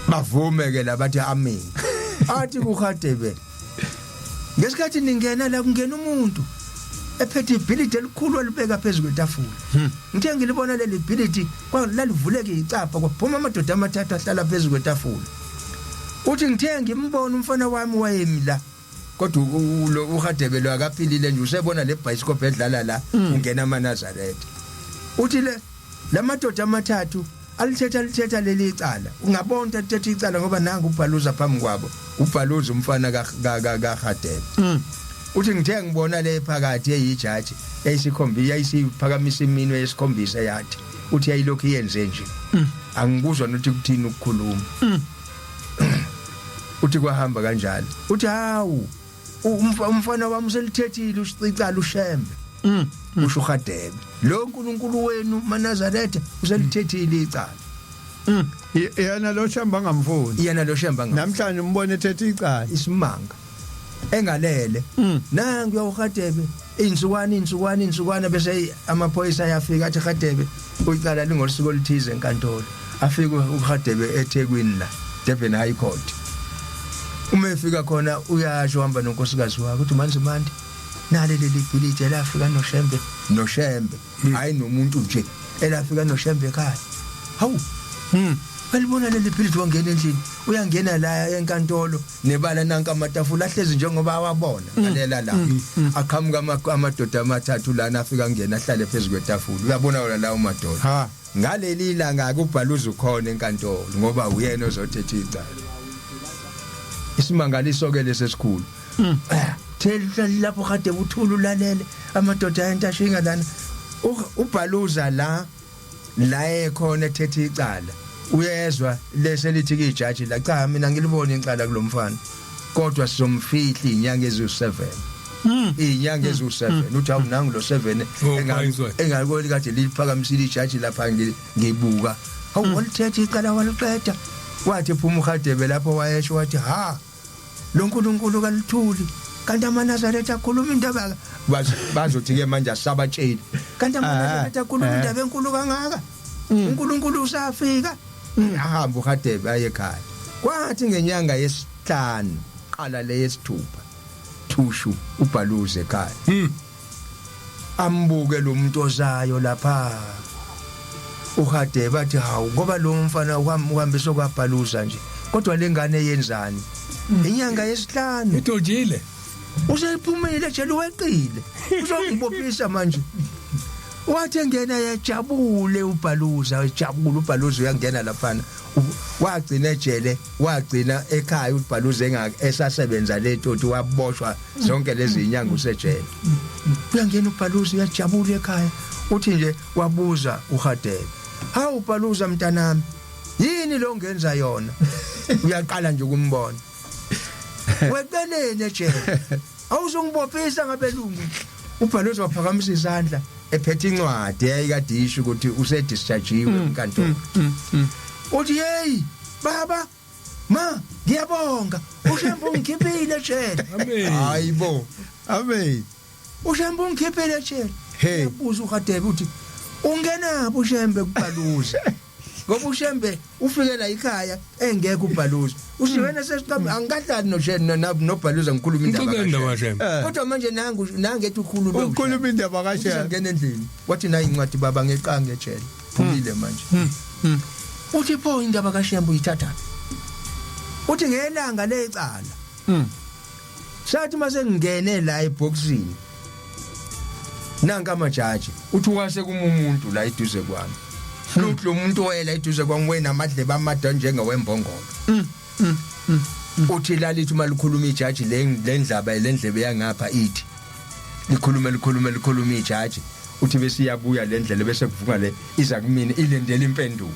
Bavume ke labathi amen. Athi kuHadebe, ngesikhathi ningena la, kungena umuntu ephethe ibhilidi elikhulu alibeka phezulu kwetafula. Ngithe ngilibona leli bhilidi, lalivuleka icapha, kwaphuma amadoda amathathu ahlala phezulu kwetafula. Uthi ngithe ngimbona, umfana wami wayemi la, kodwa lo uHadebe lo akaphilile nje, usebona le bioscope edlala la, ungena amaNazaretha. Uthi le lamadoda amathathu alithetha leli icala, ungabona ukuthi alithetha icala ngoba nangu uBhaluza phambi kwabo, uBhaluza umfana kaHadebe. Uthi ngithe ngibona le phakathi eyijaji eyisikhombisa, yayisiphakamisa iminwe yesikhombisa, yathi, uthi yayilokhu iyenze nje, angikuzwa nokuthi kuthini ukukhuluma. Uthi kwahamba kanjalo. Uthi hawu, umfana wami uselithethile icala uShembe. Usho uHadebe, lo nkulunkulu wenu maNazaretha uselithethile icala. Yena lo Shembe angamfuni. Yena lo Shembe. Namhlanje umbone ethethe icala. Isimanga, engalele. Nangu uHadebe, insukwana insukwana insukwana, bese amaphoyisa ayafika, athi Hadebe, icala lingolusuku oluthize enkantolo. Afike uHadebe eThekwini la Durban High Court. Uma efika khona uyasho, uhamba nonkosikazi wakhe, uthi manje manje nale leli bhilidi elafika noShembe, noShembe, hayi nomuntu nje, elafika noShembe ekhaya. Hawu, balibona leli bhilidi, wangena endlini, uyangena la enkantolo nebala, nanka amatafula ahlezi njengoba awabona ngalela la. Aqhamuka amadoda amathathu lana, afika ngena ahlale phezulu kwetafula. Uyabona wona lawo madoda? Ha. Ngaleli ilanga kubhaluza ukhona enkantolo ngoba uyena ozothetha icala. Isimangaliso ke lesesikhulu. Thela lapho kade uthula ulalele amadoda ayentashinga lana. Ubhaluza la la ekhona ethetha icala, uyezwa lese lithi kijaji la, cha, mina ngilibona icala kulomfana, kodwa sizomfihla izinyanga eziwu7, izinyanga eziwu7. Uthi awu, nangu lo 7. Oh, Phinzwe. Engalikoli kade liphakamisile ijaji lapha, ngibuka, hawu, walithetha icala waliqeda. Wathi phuma uHadebe lapho, wayesho wathi ha, lo nkulunkulu kalithuli, kanti amaNazaretha akhuluma indaba. Bazothi ke manje asabatsheli, kanti amaNazaretha akhuluma indaba enkulu kangaka, uNkulunkulu usafika. Ahamba uHadebe aye ekhaya. Kwathi ngenyanga yesihlanu qala le yesithupha, thushu ubhaluze ekhaya. Ambuke lo muntu ozayo lapha uHadebe, bathi hawu, ngoba lo mfana uhambiswe kwaBhaluza nje, kodwa lengane yenzani inyanga yesihlanu? Idojile. Usephumile ejele, weqile, uzongibophisa manje. Wathi engena yajabule uBhaluza, ejabule uBhaluza, uyangena laphana. Wagcina ejele, wagcina ekhaya uBhaluza engaka esasebenza letoti, waboshwa zonke lezi inyanga usejele. Uyangena uBhaluza, uyajabula ekhaya. Uthi nje wabuza uHadebe, hawu Bhaluza mntanami, yini lo ngenza yona? Uyaqala nje ukumbona, weqeleni ejele, awuzongibophisa ngabelungu. uBhaluza waphakamisa isandla ephethe incwadi eyayikade isho ukuthi usedischargiwe enkantolo. Uthi hey baba, ma, ngiyabonga, uShembe ungikhiphile ejele. Amen. Hayibo. Amen. uShembe ungikhiphile ejele. Hey. Uyabuza uHadebe, uthi ungenaphi uShembe kuBhaluza? Ngoba uShembe ufike la ekhaya engekho uBhaluza. Uthi wena sesiqamba, angikahlali noShembe noBhaluza ngikhuluma indaba Ngixoxe indaba kaShembe. kaShembe. Kodwa manje nangu nangethi ukhuluma. Ukhuluma indaba kaShembe. Ngena endlini, wathi nayi incwadi baba, ngeqanga ejele, phumile manje. Uthi pho indaba kaShembe uyithatha? Uthi ngelanga lecala sathi mase ngingene la eboxini, nanka amajaji. Uthi wase kuma umuntu la eduze kwami. Luthi lo muntu wayela eduze kwami wena amadlebe amade njengewembongolo. Uthi lalithi uma likhuluma ijaji, le ndlaba lendlebe yangapha ithi likhulume likhulume likhulume ijaji, uthi bese iyabuya le ndlela, bese kuvuka le iza kumina ilendela impendulo.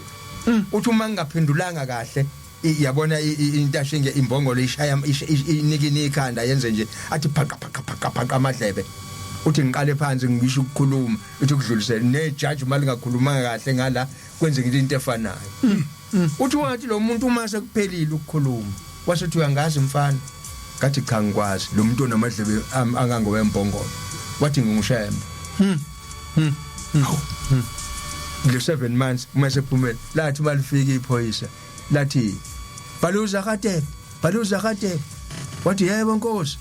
Uthi uma ngingaphendulanga kahle, yabona intashinge imbongolo ishaya inikini ikhanda, yenze nje athi phaqa phaqa phaqa phaqa amadlebe. Uthi ngiqale phansi ngisho ukukhuluma, uthi kudlulisele ne judge mali ngakhuluma kahle ngala kwenzekile into efanayo. Uthi wathi lo muntu uma sekuphelile ukukhuluma, wasethi uyangazi mfana. Ngathi cha, ngikwazi. Lo muntu onamadlebe angangowembongolo. Wathi nginguShembe. Le 7 months uma sephumela, lathi malifika iphoyisa lathi, "Bhaluza Radebe, Bhaluza Radebe." Wathi, "Yebo nkosi."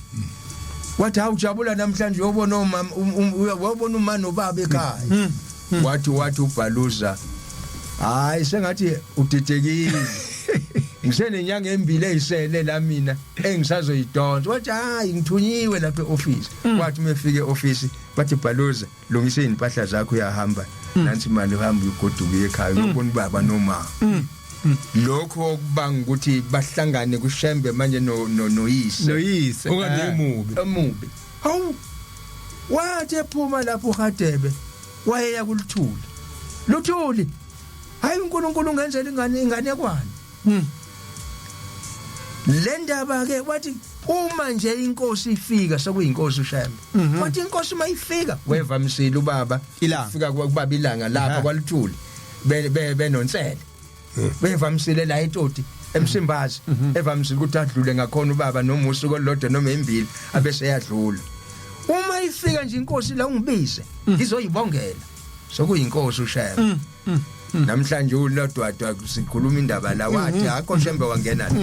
Wathi, "Awujabula namhlanje, uyobona umama, uyobona uma nobaba ekhaya." Wathi uBhaluza, "Hayi, sengathi udidekile, ngisenenyanga embili ezisele la mina engisazoyidonsa." Wathi, "Hayi, ngithunyiwe lapha eoffice." Wathi mefike eoffice bathi, "Bhaluza, lungisa izimpahla zakho, uyahamba, nansi imali, uhamba uyogoduka ekhaya, uyobona ubaba noma." Lokho okubanga ukuthi bahlangane kuShembe manje no noyise. Noyise. Okade emubi. Emubi. Hawu, wathi ephuma lapho uHadebe wayeya kuLuthuli. "Luthuli, hayi, uNkulunkulu ungenzela ingane, inganekwane le ndaba ke." Wathi uma nje inkosi ifika, sekuyinkosi uShembe, wathi inkosi mayifika, wevamisile ubaba Ilanga. fika kubaba ilanga lapha kwaLuthuli benonsele, bevamisile la eToti eMsimbazi, evamisile ukuthi adlule ngakhona ubaba noma usuku olulodwa noma embili, abese yadlula. Uma ifika nje inkosi la, ungibize ngizoyibongela. Sokuyinkosi uShembe namhlanje ulodwadwa, sikhuluma indaba la, wathi akho Shembe wangena la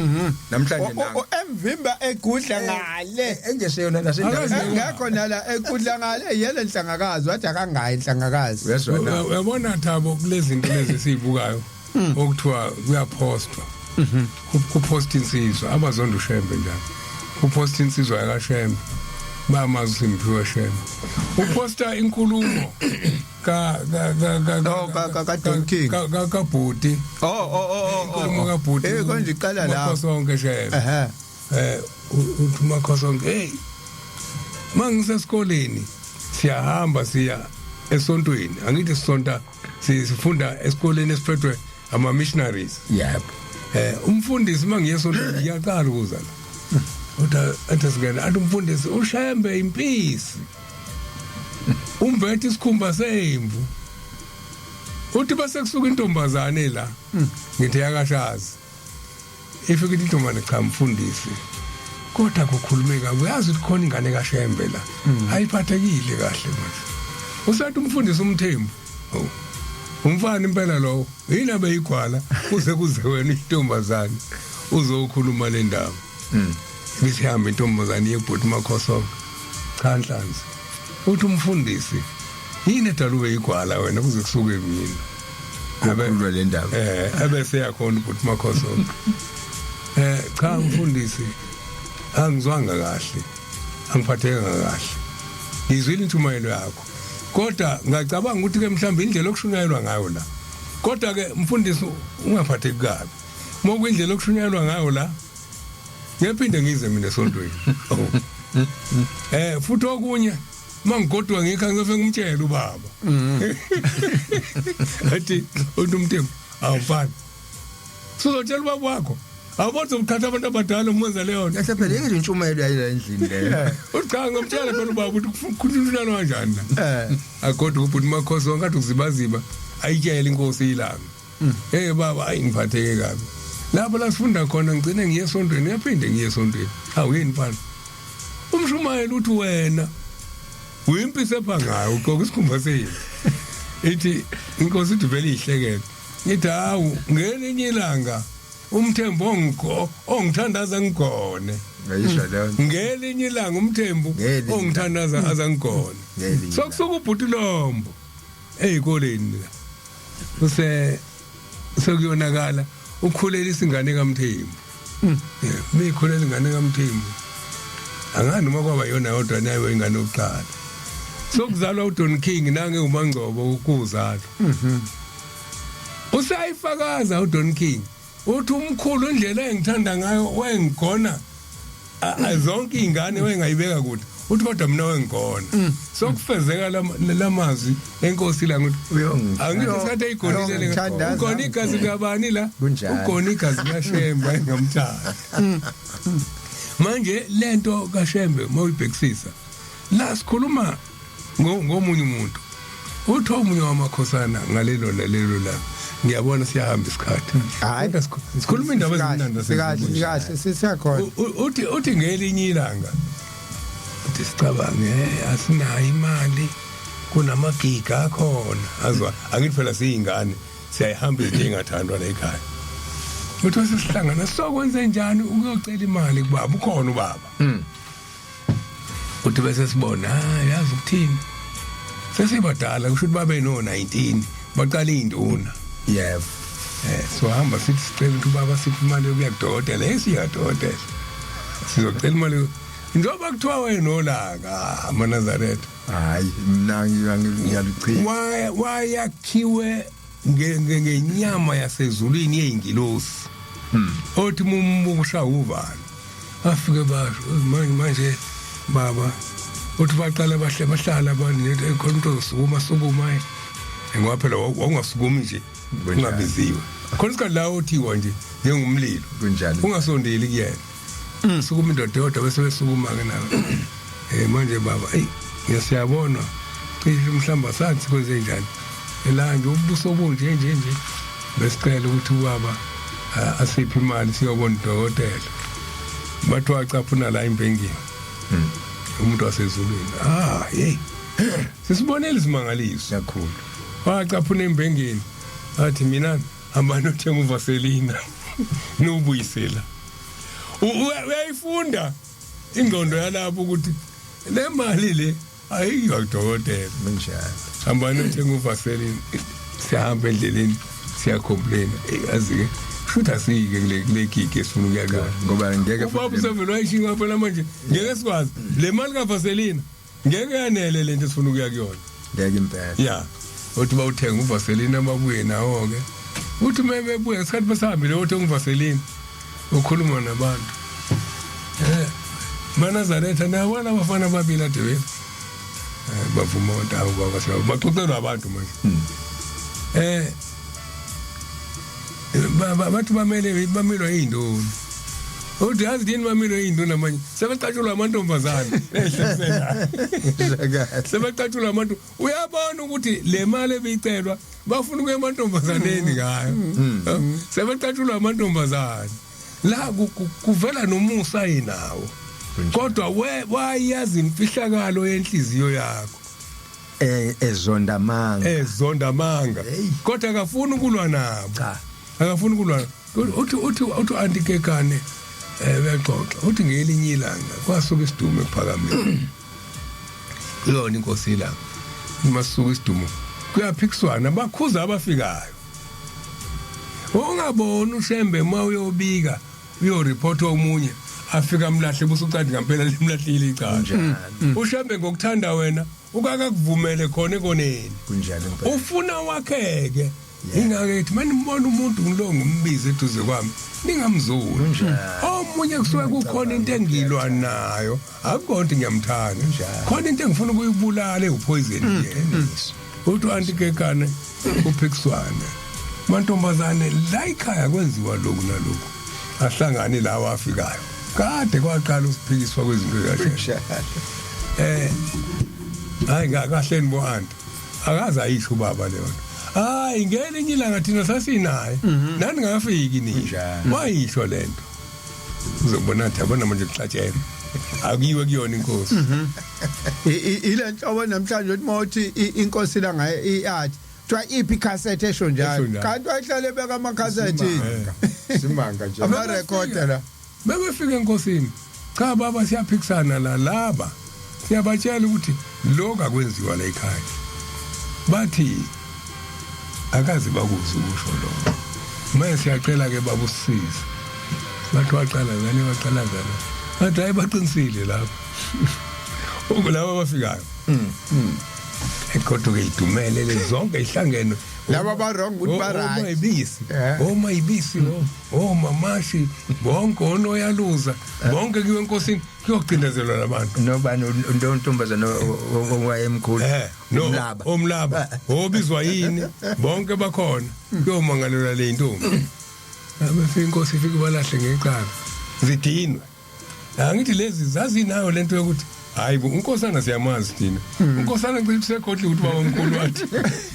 namhlanje nanga. Emvimba egudla ngale. Engeseyona nasendaweni. Engekho nala, egudla ngale yele Nhlangakazi, wathi akangayi Nhlangakazi. Uyezwa na? Uyabona Thabo, kulezi zinto lezi esizibukayo okuthiwa kuyaphostwa, kupost insizwa abazonda uShembe njalo, kupost insizwa yakaShembe, bamazi uSimphiwe Shembe, uposta inkulumo ka ka ka ka Oh, ka Don King. ka kabhuti. Oh. Inkulumo kabhuti. Konje iqala la. Makhosonke Shembe. Uthi Makhosonke, "Hey, mangisesikoleni siyahamba siya esontweni, angithi sisonta, sifunda esikoleni esiphethwe ama missionaries." Yebo. Umfundisi, mangiye esontweni, ngiyaqala ukuza la, uthi athi singena, athi umfundisi, "Ushembe impisi, umbethe isikhumba semvu." Uthi base kusuka intombazane la, ngithi yakashazi, ifike ithi intombazane, "Cha mfundisi, kodwa kukhulumeka, uyazi ukuthi khona ingane kaShembe la, ayiphathekile kahle manje." Usathi umfundisi uMthembu, "Oh, umfana impela lowo, yini abeyigwala kuze kuze wena intombazane uzokhuluma le ndaba?" Ibisihamba intombazane yebhuti Makhosonke, "Cha Nhlanzi." Uthi umfundisi, "Yini edala ube igwala wena kuze kusuke mina?" Kukhululwa le ndaba. Ebese yakhona ubhuti Makhosonke, "Cha mfundisi, angizwanga kahle, angiphathekanga kahle. Ngizwile intshumayelo yakho, kodwa ngacabanga ukuthi ke mhlawumbe indlela okushunyayelwa ngayo la. Kodwa ke mfundisi, ungaphatheki kabi, mokuyindlela okushunyayelwa ngayo la, ngiyaphinde ngize mina esontweni. Oh. Futhi okunye, mangigodwa ngikha ngizofika ngimtshele ubaba." Athi uthi uMthembu, "Awufani sizotshela ubaba wakho, awubona uqhatha abantu abadala umenza leyo nto." Kahle phela intshumayelo yayila endlini leyo. Uthi, "Cha, ngomtshela phela ubaba ukuthi kukhulunywa kanjani la." Agodwa ubhuti Makhosi wonke, athi ukuzibaziba, ayitshele inkosi ilanga, "Hey baba, ayi, ngiphatheke kabi lapho la sifunda khona, ngigcine ngiye esontweni, ngiyaphinde ngiye esontweni. Hawu, yini mfana? Umshumayeli uthi wena uyimpisi ephangayo, ugqoka isikhumba senu." Ithi inkosi, ithi vele ihlekele, ngithi, "Hawu, ngelinye ilanga uMthembu ongithandaza ngigone." Ngayisho leyo nto. Ngelinye ilanga uMthembu Ngelinye ongithandaza azangigone. Ngelinye. Sokusuka ubhuti Lombo ezikoleni la, use sekuyonakala, ukhulelisa ingane kaMthembu. Yeah, mekhulela ingane kaMthembu, angani noma kwaba yona yodwa nayo ingane yokuqala, sokuzalwa uDon King nange uMangcobo kuzalwa. Usayifakaza uDon King, uthi umkhulu indlela engithanda ngayo wengigona, zonke izingane wengayibeka kude, uthi kodwa mina wengigona. Sokufezeka lamazwi enkosi la ukuthi angithi isikhathi eyigonile le, Uyongithandaza. ugona igazi kabani la? Kunjalo. Ugona igazi kaShembe, engamthanda. Manje lento kaShembe mawuyibhekisisa la, sikhuluma Ngomunye umuntu uthi omunye wamakhosana ngalelo nalelo la, ngiyabona siyahamba isikhathi. Hayi. Kodwa sikhuluma indaba ezimnandi. Sikahle, kahle, sisiyakhona. Uthi ngelinye ilanga uthi sicabange, asinayo imali, kunamagiga akhona, azwa angithi phela siyingane, siyayihamba izinto engathandwa la ekhaya. Uthi sesihlangana sokwenze njani ukuyocela imali kubaba, ukhona ubaba. Uthi bese sibona, yazi ukuthini, sesibadala, kusho ukuthi babe no 19 baqala induna. Yebo. So hamba sithi sicela ukuthi ubaba siphe imali yokuya kudokotela, esiyadokotela, sizocela imali njengoba kuthiwa wena olaka amaNazaretha. Hayi, mina ngiyaluchitha. Wayakhiwe ngenyama yasezulwini yeyingilosi, othi mumbuka uvalo afike basho, manje baba, uthi baqala bahle bahlala abantu, khona umuntu ozosukuma, sukuma, ngoba phela wawungasukumi nje ungabiziwe. Khona isikhathi la othiwa nje njengomlilo, ungasondeli kuyena. Sukuma indoda yodwa, bese besukuma ke nawe. Manje baba, ey, ngiyasiyabona cishe mhlamba sathi kwenze njani la nje ubuso obunje nje nje, besicela ukuthi ubaba asiphe imali siyobona udokotela. Bathi wacaphuna la imbengeni umuntu wasezulwini. Hey, sisibonele isimangaliso. Kakhulu. Wacaphuna imbengeni, athi mina hamba nothenga uvaselina nobuyisela. Uyayifunda ingqondo yalapho ukuthi le mali le ayiyo kudokotela. Kunjalo. Hamba nothenga uvaselina. Siyahamba endleleni, siyacomplain, yazi ke futhi asiyike kule gig esifuna ukuya kuyona. Ngoba ngeke. Ubaba usevele wayishinga phela manje, ngeke sikwazi le mali kaVaselina, ngeke yanele lento esifuna ukuya kuyona. Ngeke impela. Ya, uthi bawuthenga uVaselina, babuye nawo ke. Uthi mebebuye ngesikhathi besahambile, uthenga uVaselina, ukhuluma nabantu, Manazaretha, nabona abafana ababili ade beza, bavuma abantu abo baba, baxoxelwa abantu manje. Bathi bamele bamelwa yindoni. Uthi yazi yini, bamelwe yinduna manje, sebecatshulwa amantombazane ehlisela, sebecatshulwa abantu. Uyabona ukuthi le mali ebicelwa bafuna ukuya emantombazaneni ngayo, sebecatshulwa amantombazane la. Kuvela nomusa yinawo, kodwa wayazi imfihlakalo yenhliziyo yakho. Ezonda amanga. Ezonda amanga, kodwa akafuni ukulwa nabo. Cha. Akafuni ukulwa. Uthi antikekane, uyaxoxa, uthi ngelinye ilanga kwasuka isidumo ekuphakameni kuyona inkosi ilanga. Masuka isidumo, kuyaphikiswana, bakhuza abafikayo. Ungaboni uShembe uma uyobika, uyoreport omunye, afika amlahle busucathi ngempela limlahlile icala. Kunjalo. UShembe ngokuthanda wena ukakakuvumele khona ekoneni. Kunjalo impela. Ufuna wakheke. Ingake ithi manimbona umuntu ngilo ngumbize eduze kwami, ningamzuli. Kunjalo. Omunye kusuke kukhona into engilwa nayo, akukonke ngiyamthanda. Kunjalo. Khona into engifuna ukuyibulala ewupoison yena. Uthi antikekane uphikiswana, mantombazane la ekhaya kwenziwa lokhu nalokhu, ahlangane lawa afikayo. Kade kwaqala usiphikiswa kwezinto kahle. Kunjalo. Hayi, kahle nibo anti, akaze ayisho ubaba leyo nto. Hayi, ngelinye ilanga thina sasinaye nani ngafiki ni. Kunjalo. Wayisho lento, uzobona athi yabona manje kuxatshela, akuyiwe kuyona inkosi. Ile nhlobo namhlanje uthi mawuthi inkosi la ngaye iyathi kuthiwa iphi ikhasethi esho Esho njalo. njalo. Kanti wayihlale beka amakhasethi. Simanga nje. Amarekhoda la. Bebefika enkosini, cha baba, siyaphikisana la, laba siyabatshela ukuthi lokhu akwenziwa la ekhaya, bathi akaze bakuze ukusho lokho. Manje siyacela ke baba usisize. Bathi waqala ngane, waqala ngane, bathi hayi, baqinisile lapho ukulabo abafikayo. Kodwa ke idumele le zonke ihlangene. Laba aba-wrong ukuthi ba-right. Omayibisi, omayibisi lo, omamashi bonke, onoyaluza bonke, kuyiwe enkosini kuyocindezelwa labantu. Nobani, untombazana owayemkhulu? No. Umlaba. Omlaba obizwa yini, bonke bakhona, kuyomangalelwa le ntombi. Abefika inkosi ifike balahle ngecala, zidinwe. Angithi lezi zazinayo lento yokuthi Hayi bo, unkosana siyamazi thina. Unkosana cishe sekhohle ukuthi baba mkhulu wathi.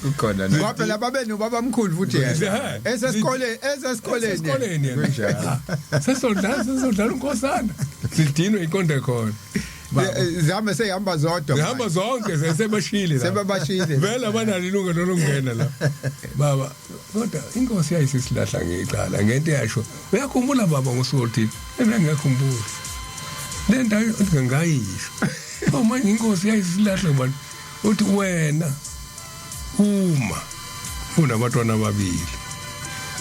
Kukhona na Ngoba phela babe nobaba mkhulu futhi yena. Esesikoleni, esesikoleni. Esikoleni yena. Kunjalo. Sesodlala unkosana. Sidinwe iqonde khona. Baba, Zihambe seyihamba zodwa. Zihamba zonke sebashile la. Sebebashile. Vele abanalo ilungelo lokungena la. Baba, kodwa inkosi yayisisilahla ngecala ngento yasho. Uyakhumbula baba ngosuku oluthile? Mina ngiyakhumbula. Le nto ngayisho. Oh manje inkosi yayisisilahla ngobani? Uthi wena uma unabantwana ababili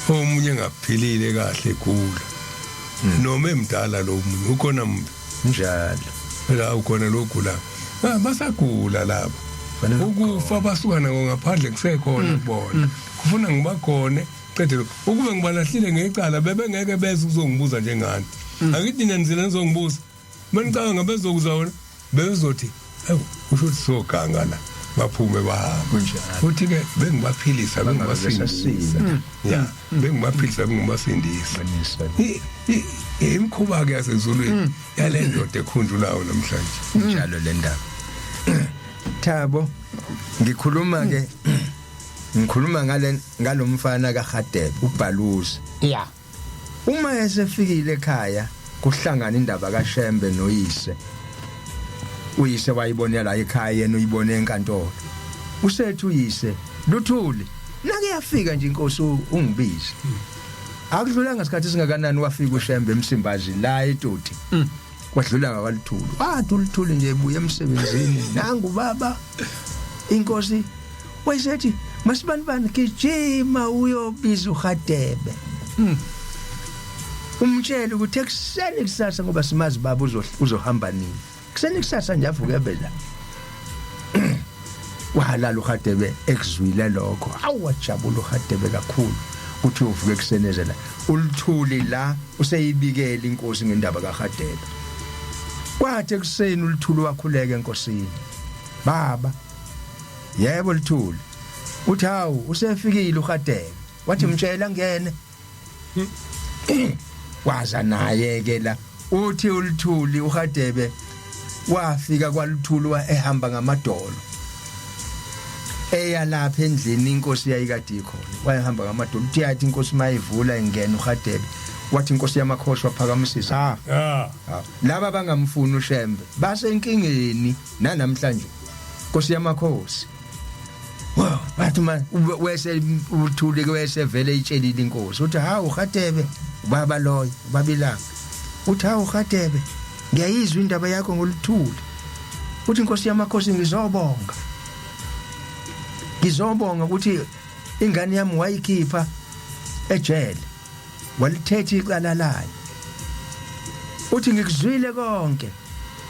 omunye engaphilile kahle egula noma emdala lo munye ukhona mbi Njalo. la ukhona lo gulayo. Ah, basagula laba. Fanele Ukufa basuka nako ngaphandle kusekhona kubona. Kufuna ngibagone qede lokho. Ukube ngibalahlile ngecala bebengeke beze ukuzongibuza njengani. Angithi nina nizile nizongibuza. Manicabanga ngabezokuza wona bezothi awu kusho ukuthi soganga la baphume bahambe. Kunjalo. Futhi ke bengibaphilisa bengibasindisa. Bangabe Ya, bengibaphilisa bengibasindisa. Qinisa. Imikhuba ke yasezulwini yale ndoda ekhunjulayo namhlanje. Njalo le ndaba. Thabo, ngikhuluma ke ngikhuluma ngale ngalomfana kaHadebe uBhaluza. Yeah. Uma esefikile ekhaya kuhlangana indaba kaShembe noyise. Uyise wayibonela ekhaya, yena uyibone enkantolo. Usethu uyise luthuli nake yafika nje inkosi ungibize. Akudlulanga isikhathi singakanani wafika uShembe eMsimbazi la eToti. Kwadlula ngakwaluthuli. Wathi uluthuli nje ebuya emsebenzini nangu baba inkosi wayesethi masibanibani gijima uyobiza uHadebe. Umtshele ukuthi ekuseni kusasa ngoba simazi baba uzohamba nini. Kuseni kusasa nje avuke ebe la. Wahalala uHadebe ekuzwile lokho. Awajabula uHadebe kakhulu ukuthi uvuke ekuseni la. Uluthuli la useyibikela inkosi ngendaba kaHadebe. Kwathi ekuseni uluthuli wakhuleka enkosini. Baba, yebo luthuli. Uthi hawu usefikile uHadebe. Wathi mtshela ngene. Waza naye ke la. Uthi uluthuli uHadebe wafika kwaluthuli ehamba ngamadolo. Eya lapha endlini inkosi yayikade ikhona. Wayehamba ngamadolo. Uthi yathi inkosi mayivula ingena uHadebe. Wathi inkosi yamakhosi waphakamisisa. Ah. Laba bangamfuni uShembe basenkingeni nanamhlanje. Nkosi yamakhosi. Wow, bathi ma wese uthule ke wese vele itshelile inkosi. Uthi hawu Hadebe, ubaba loyo, ubabilanga. Uthi hawu Hadebe, ngiyayizwa indaba yakho ngoluthuli. Uthi inkosi yamakhosi ngizobonga. Ngizobonga ukuthi ingane yami wayikhipha ejele. Walithetha icala layo. Uthi ngikuzwile konke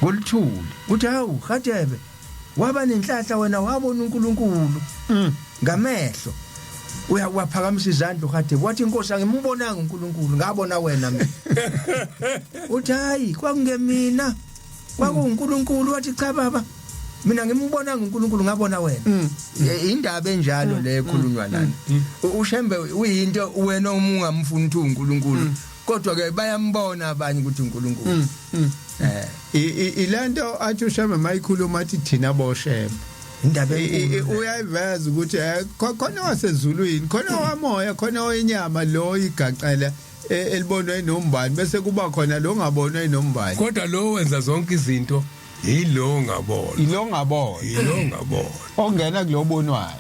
ngoluthuli. Uthi hawu Hadebe, waba nenhlahla wena wabona uNkulunkulu ngamehlo. Uyawaphakamisa izandla uHadebe wathi inkosi angimbonanga uNkulunkulu ngabona wena mina. Uthi hayi kwakungemina kwakuNkulunkulu. Wathi cha baba mina ngimbonanga uNkulunkulu ngabona wena. Indaba enjalo le ekhulunywa lana. uShembe uyinto wena uma ungamfuni ukuthi uNkulunkulu, kodwa ke bayambona abanye ukuthi uNkulunkulu. Ilento athi uShembe mayikhuluma athi thina boShembe. Indaba enkulu. Uyayiveza ukuthi khona wasezulwini, khona wamoya, khona wenyama lo igaqela elibonwa inombani bese kuba khona lo ngabonwa inombani. Kodwa lo wenza zonke izinto yilo ngabona. Ilo ngabona. Yilo ngabona. Ongena kulobonwayo.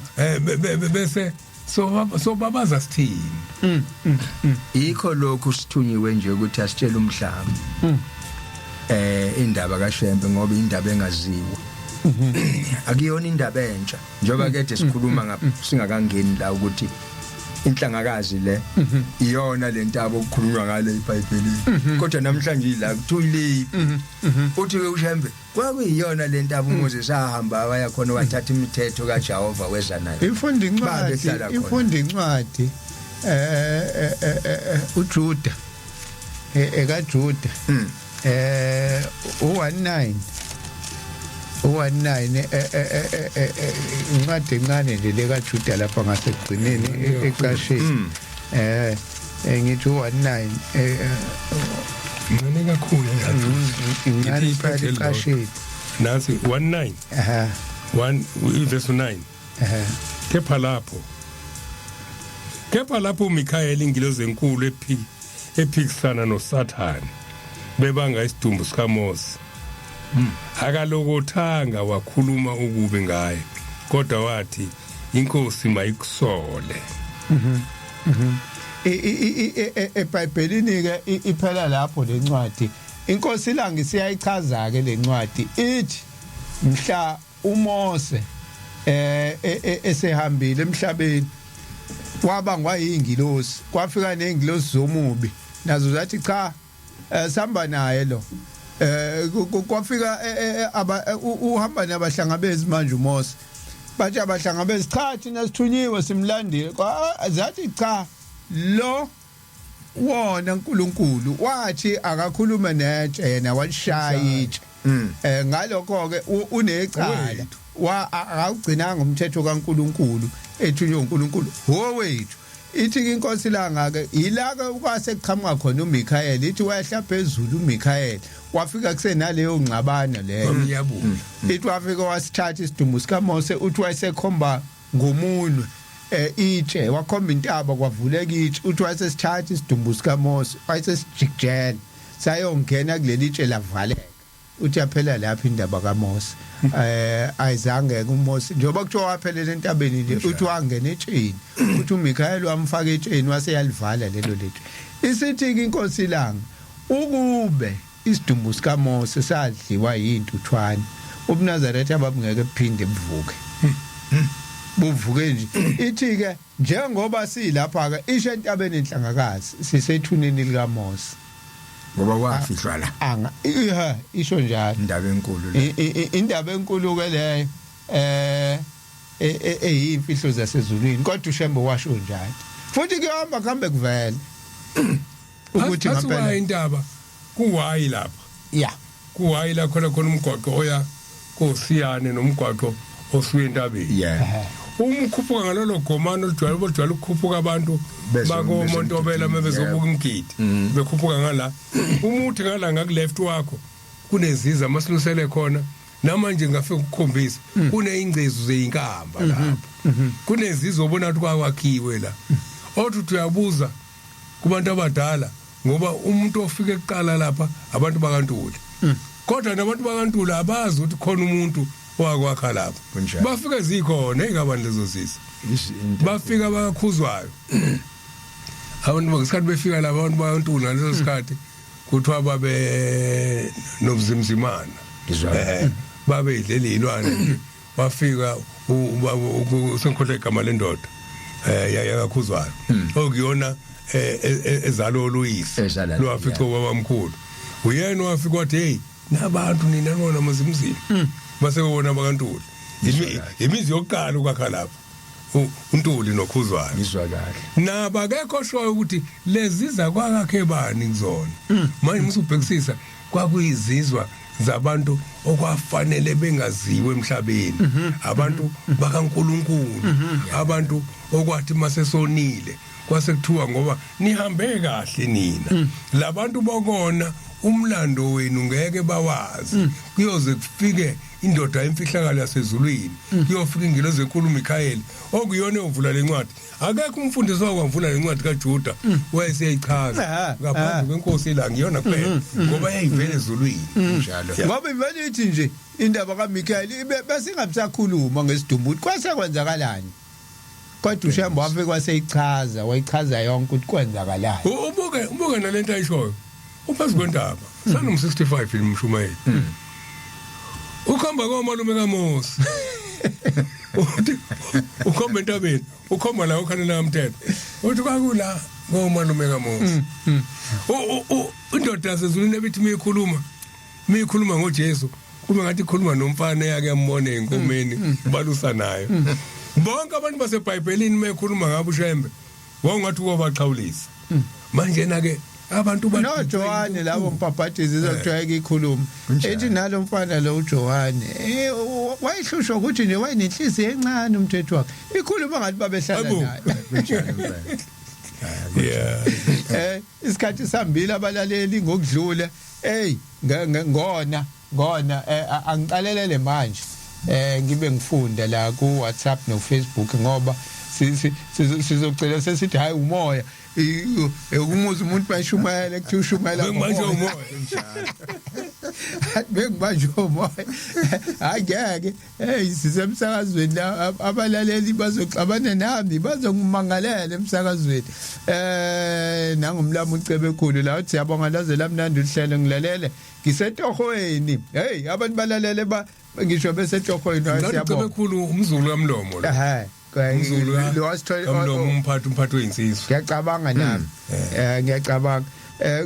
Bese so babaza sithini? Yikho lokhu sithunyiwe nje ukuthi asitshele umhlaba. Indaba kaShembe ngoba indaba engaziwa. Akuyona indaba entsha njengoba kade sikhuluma ngapha singakangeni la ukuthi inhlangakazi le iyona lentaba okukhulunywa ngale eBhayibhelini, kodwa namhlanje la kuthiwa iliphi? Uthi uShembe kwakuyiyona lentaba uMoses ahamba waya khona wathatha imithetho kaJehova weza nayo. Ifunda incwadi, Babehlala khona. ifunda incwadi uJuda ekaJuda u19 u19 incwadi encane nje lekaJuda lapha ngasekugcineni ecasheni ngithi u19 Ncane kakhulu engathi. Incane Ngithi iphethe ecasheni. Nansi 19. Ehhe. 1 verse 9. Ehhe. Kepha lapho uMikhayeli ingilozi enkulu ephikisana noSathane bebanga isidumbu sikaMose, akalokothanga wakhuluma ukubi ngaye, kodwa wathi, "Inkosi mayikusole." EBhayibhelini ke iphela lapho lencwadi. Inkosi Ilanga siyayichaza ke lencwadi, ithi mhla uMose esehambile emhlabeni, wabangwa yingilosi, kwafika nezingilosi zomubi nazo zathi, "Cha, sihamba naye lo." Kwafika uhamba nabahlangabezi manje uMose, bathi abahlangabezi, "Cha, thina sithunyiwe, simlandile." Zathi, "Cha, lo wona uNkulunkulu wathi akakhulume netshe, yena walishaya itshe. Ngalokho ke unecala." Wethu. Wa akawugcinanga umthetho kaNkulunkulu ethunywe uNkulunkulu wowethu. Ithi ke inkosi langa ke ila ke kwase kuqhamuka khona uMichael. Ithi wehla phezulu uMichael, wafika kusenaleyo ngxabano leyo. Ngiyabula. Ithi wafika wasithatha isidumbu sikaMose. Uthi wayesekhomba ngomunwe itshe, wakhomba intaba, kwavuleka itshe. Uthi wayesesithatha isidumbu sikaMose, wayesesijikijela sayongena kuleli tshe, lavaleka. Uthi yaphela lapho indaba kaMose. Ayizange kuMose njengoba kuthiwa waphelela entabeni nje. Uthi wangena etsheni, uthi uMichael wamfaka etsheni, wase yalivala lelo letshe. Isithi ke inkosi ilanga, ukube isidumbu sikaMose sadliwa yintuthwane, ubuNazaretha babungeke buphinde buvuke, buvuke nje. Ithi ke njengoba silapha ke isho entabeni enhlangakazi, sisethuneni likaMose. Ngoba wafihlwa la. Anga iha isho njalo. Indaba enkulu le. Indaba enkulu ke leyo eyimfihlo zasezulwini, kodwa uShembe washo njalo, futhi kuyahamba kuhambe kuvele ukuthi Ngempela ngempela. Intaba kuwayi lapha. Kuwayi la khona khona umgwaqo oya kosiyane nomgwaqo osuya entabeni. Uma ukhuphuka ngalolo gomano olujwayele ukukhuphuka abantu bakoMontobela mebezobuka imigidi, bekhuphuka ngala, umuthi ngala ngaku-left wakho kuneziza masilusele khona. Namanje ngafika ukukhombisa, kuneyingcezu zeyinkamba lapho, kunezizwe obona ukuthi kwakwakhiwe la, othi uthi uyabuza kubantu abadala, ngoba umuntu ofika ekuqala lapha abantu bakaNtuli, kodwa nabantu bakaNtuli abazi ukuthi khona umuntu owakwakha lapha. Kunjalo. Bafike zikhona ey'ngabani lezo zisa. Into Bafika bakakhuzwayo abantu ngesikhathi befika lapha, abantu bakaNtuli ngaleso sikhathi kuthiwa babe nobuzimzimana. Ngizwa. Babe idlela izilwane nje. Wafika sengikhohlwa igama lendoda yakakhuzwayo, okuyona ezalo oluyise Ezala, lwafica ubabamkhulu. Uyena wafika wathi, "Hey, nabantu nina nona mazimzima." Base bebona bakaNtuli, imizi yokuqala ukwakha lapha, uNtuli noKhuzwayo. Ngizwa kahle. Naba akekho oshoyo ukuthi lezi zakwakakhe bani kuzona. Manje musubhekisisa, kwakuyizizwa zabantu okwafanele bengaziwe emhlabeni, abantu bakaNkuluNkulu, abantu okwathi masesonile kwase kuthiwa, "Ngoba nihambe kahle nina, labantu bokona umlando wenu ngeke bawazi, kuyoze kufike indoda emfihlakalo yasezulwini, kuyofika ingilozi enkulu Michael okuyona eyovula lencwadi." Akekho umfundisi wakwavula lencwadi kaJuda wayeseyichaza ngaphandle kwenkosi ilanga, iyona kuphela, ngoba yayivela ezulwini. Njalo. Ngoba ivele ithi nje indaba kaMichael ibe besingabisakhuluma ngesidumbu ukuthi kwase kwenzakalani, kodwa uShembe wafika waseyichaza, wayichaza yonke ukuthi kwenzakalani. Ubuke nalento ayishoyo uphezu kwentaba sanom 65 imshumayeli ukhomba komalume kaMosi, uthi ukhomba entabeni, ukhomba la ukhanela kamthetho, uthi kwakula komalume kaMosi. Indoda yasezulwini ebithi miyikhuluma ngoJesu kube ngathi ikhuluma nomfana eyake yambona ey'nkomeni balusa nayo. Bonke abantu baseBhayibhelini mekhuluma ngabo uShembe wawungathi ukobaxhawulisa. Manje na-ke abantu No Johane labo mbhabhadizi izokujwayeka ikhuluma. Kunjalo. Ethi nalo mfana lo uJohane wayehlushwa ukuthi nje wayenenhliziyo encane, umthetho wakhe ikhuluma ngathi babehlala Abu. naye. Kunjalo impela. Yeah. Isikhathi sambili abalaleli ngokudlula. Hey, ngona ngona angiqalelele manje ngibe ngifunda la ku WhatsApp no Facebook, ngoba sizocela sesithi hayi umoya ukumuza umuntu bayishumayela, kuthi ushumayela Bengimanje umoya. Bengibanje umoya, hayi ngeke. Hey, sisemsakazweni la, abalaleli bazoxabana nami, bazongimangalela emsakazweni. Nangumlamo uCebekhulu la, uthi siyabonga, laze lamnandi uhlelo, ngilalele ngisetohweni. Hey, abantu balalele ba ngisho besetohweni, hayi. Ngathi Siyabonga. Cebekhulu umzulu kaMlomo lo. Ehe. Umzulu Lo wasithola kaMlomo, umphathi weyinsizwa. Ngiyacabanga nami, ngiyacabanga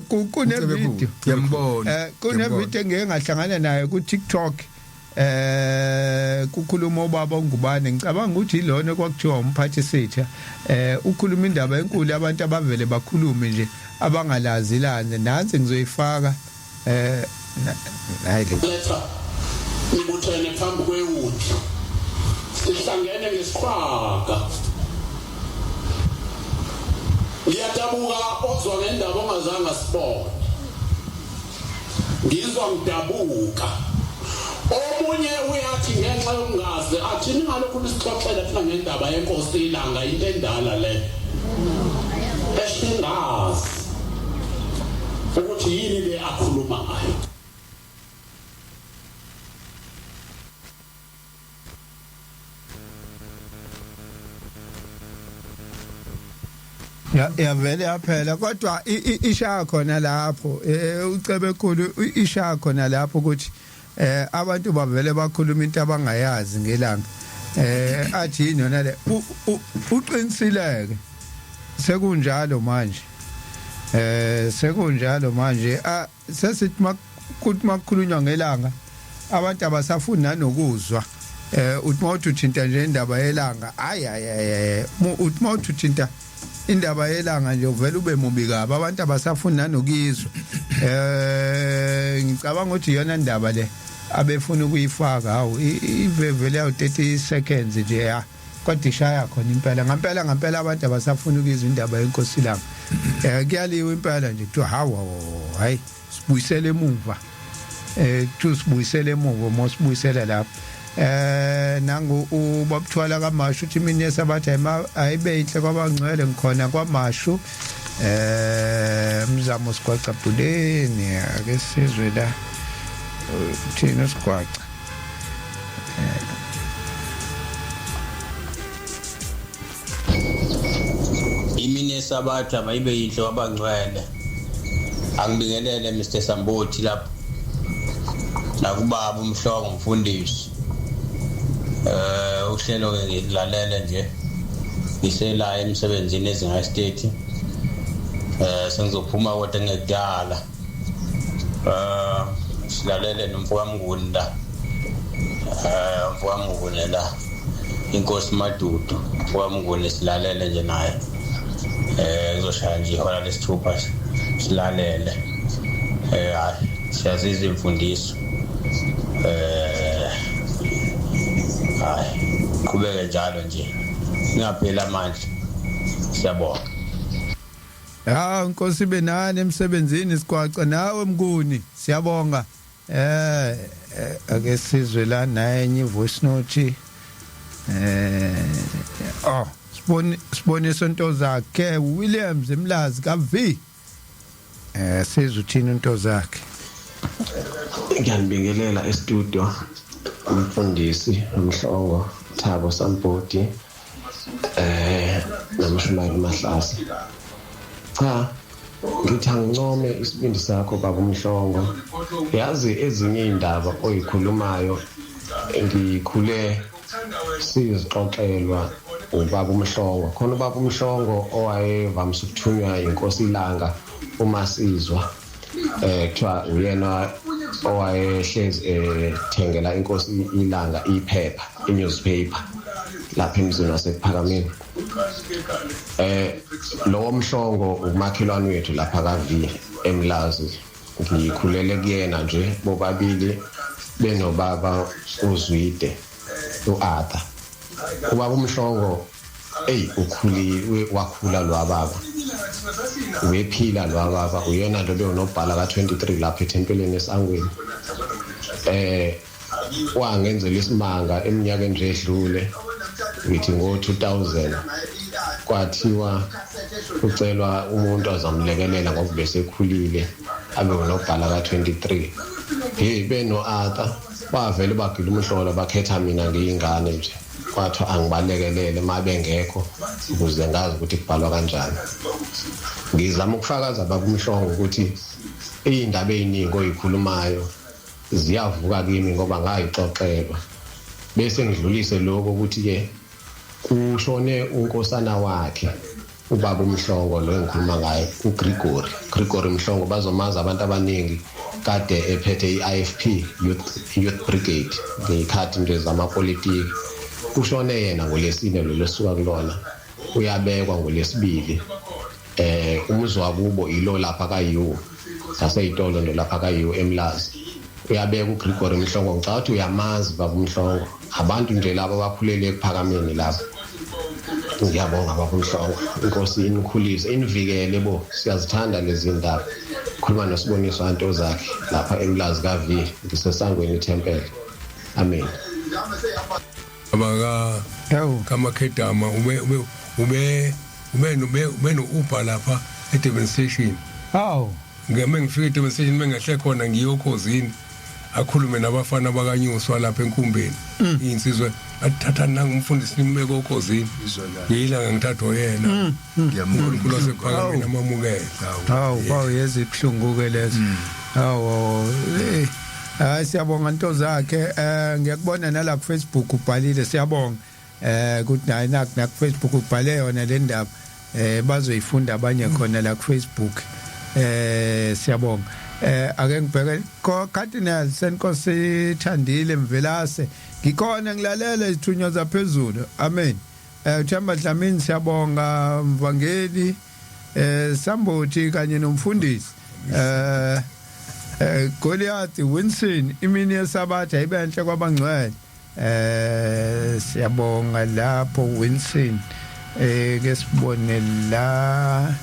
kune video. Ngiyambona. Kune video engeke ngahlangana nayo ku TikTok, kukhuluma ubaba ongubane, ngicabanga ukuthi ilona kwakuthiwa umphathi sitha, ukhuluma indaba enkulu, abantu abavele bakhulume nje abangalazi lana. Nansi ngizoyifaka nayi le. Letha nibuthene phambi kwewundlu, sihlangene ngesiqhwaga. Ngiyadabuka ozwa ngendaba ongazange sibone. Ngizwa ngidabuka. Omunye uyathi ngenxa yokungazi athi ningalokhu nisixoxela thina ngendaba yenkosi iLanga, into endala le esingazi ukuthi yini le akhuluma ngayo. Ya, yavele yaphela, kodwa ishaya khona lapho, uCebekhulu ishaya khona lapho ukuthi abantu bavele bakhuluma into abangayazi ngelanga, athi yini yona le. Uqinisileke, sekunjalo manje, sekunjalo manje, sesithi makuthi makukhulunywa ngelanga abantu abasafuni nanokuzwa. Uthi mawuthi uthinta nje indaba yelanga, hayi hayi hayi, uthi mawuthi uthinta indaba yelanga nje uvela ube mubi kabi, abantu abasafuni nanokuyizwa. Ngicabanga ukuthi iyona ndaba le abefuna ukuyifaka. Hawu, ivevele yawu 30 seconds nje ya, kodwa ishaya khona impela, ngampela ngampela, abantu abasafuna ukuyizwa indaba yenkosi langa. Kuyaliwa impela nje, kuthiwa hawu, hayi, sibuyisele emuva, kuthiwa sibuyisele emuva, mo sibuyisela lapho. Nangu ubabuthwala kaMashu, uthi imini yesabatha ayibe inhle kwabangcwele, ngikhona kwaMashu. Mzamo Sigwaca Bhuleni, ake sizwe la uthini uSigwaca. Imini yesabatha mayibe yinhle wabangcwele. Angibingelele Mr Sambothi lapho nakubaba uMhlongo umfundisi. Uhlelo ke ngilalele nje ngisela emsebenzini ezinga estate, sengizophuma kodwa ngekudala. Silalele nomfo kaMnguni la, umfo kaMnguni la, inkosi Madudu, umfo kaMnguni, silalele nje naye. Kuzoshaya nje ihora lesithupha silalele. Hayi, siyazizwa imfundiso. Hayi, qhubeke njalo nje, ningapheli amandla, siyabonga. Ya, Nkosi benani emsebenzini Sigwaca, nawe Mnguni, siyabonga. Ake sizwe la nayenye voice note. Oh, siboni siboniso into zakhe Williams eMlazi ka V. Sizwe uthini into zakhe. Ngiyanibingelela e-studio, umfundisi uMhlongo, Thabo Sambodi, nomshumayeli Mahlase. Cha, ngithi angincome isibindi sakho baba uMhlongo. Yazi ezinye izindaba oyikhulumayo ngikhule sizixoxelwa ubaba uMhlongo. Khona ubaba uMhlongo owayevamise ukuthunywa inkosi iLanga uma sizwa kuthiwa uyena owayehlezi ethengela inkosi iLanga iphepha, i-newspaper, lapha emzini waseKuphakameni. Lowo Mhlongo umakhelwane wethu lapha ka-V eMlazi. Ngikhulele kuyena nje, bobabili benobaba uZwide u-Arthur. Ubaba uMhlongo, eyi, ukhulile, wakhula lo baba. Ubephila lo baba, uyena nto beyonobhala ka-23 lapha ethempeleni esangweni. Wangenzela isimanga eminyakeni nje edlule, ngithi ngo-2000 kwathiwa ucelwa umuntu azamlekelela ngoba besekhulile abe unobhala ka-23. Hey, beno-Arthur bavele bagila umhlola, bakhetha mina ngiyingane nje, kwathiwa angibalekelele uma bengekho ukuze ngazi ukuthi kubhalwa kanjani. Ngizama ukufakaza bakumhlongo ukuthi iy'ndaba ey'ningi oyikhulumayo ziyavuka kimi ngoba ngayixoxelwa, bese ngidlulise lokho ukuthi-ke kushone unkosana wakhe ubaba uMhlongo lo engikhuluma ngaye, uGrigori Grigori Mhlongo, bazomazi abantu abaningi, kade ephethe i-IFP Youth Brigade ngeyikhathi nje zamapolitiki. Kushone yena ngolesine lo lesuka kulona, uyabekwa ngolesibili. Umuzi wakubo ilo lapha ka-U ngaseyitolo ndo lapha ka-U eMlazi, uyabeka uGrigori Mhlongo. Ngicabanga ukuthi uyamazi baba uMhlongo, abantu nje laba abakhulele ekuphakameni lapha. Ngiyabonga baba uMhlongo, inkosi inikhulise inivikele bo, siyazithanda lezi ndaba. Khuluma noSiboniso anto zakhe lapha eMlazi ka-V, ngisesangweni ithempeli. Amen. Abaka Yawu. kaMakhedama ube ube ube ube ube ube no-Uber lapha eDurban Station. Hawu. Ngame ngifike eDurban Station bengehle khona ngiyokhozini akhulume nabafana bakanyuswa lapha enkumbeni. Insizwe athatha nanga umfundisi nimbeke okhozini. Ngiyilanga ngithathwa yena. uNkulunkulu wasekuphakameni amamukele. Hawu, bawu yezi ibhlungu ke lezo. Hawu. Hayi, siyabonga nto zakhe. Ngiyakubona nala ku Facebook ubhalile, siyabonga. Kuthi nayi nak na ku Facebook ubhale yona le ndaba. Bazoyifunda abanye khona la ku Facebook. Siyabonga. Ake ngibheke ko Cardinal Senkosi Thandile Mvelase. Ngikhona ngilalela izithunywa zaphezulu. Amen. Themba Dlamini, siyabonga mvangeli Sambothi kanye nomfundisi. Goliath Winson, imini yesabatha ibenhle kwabangcwele. Siyabonga lapho Winson. Ke sibone la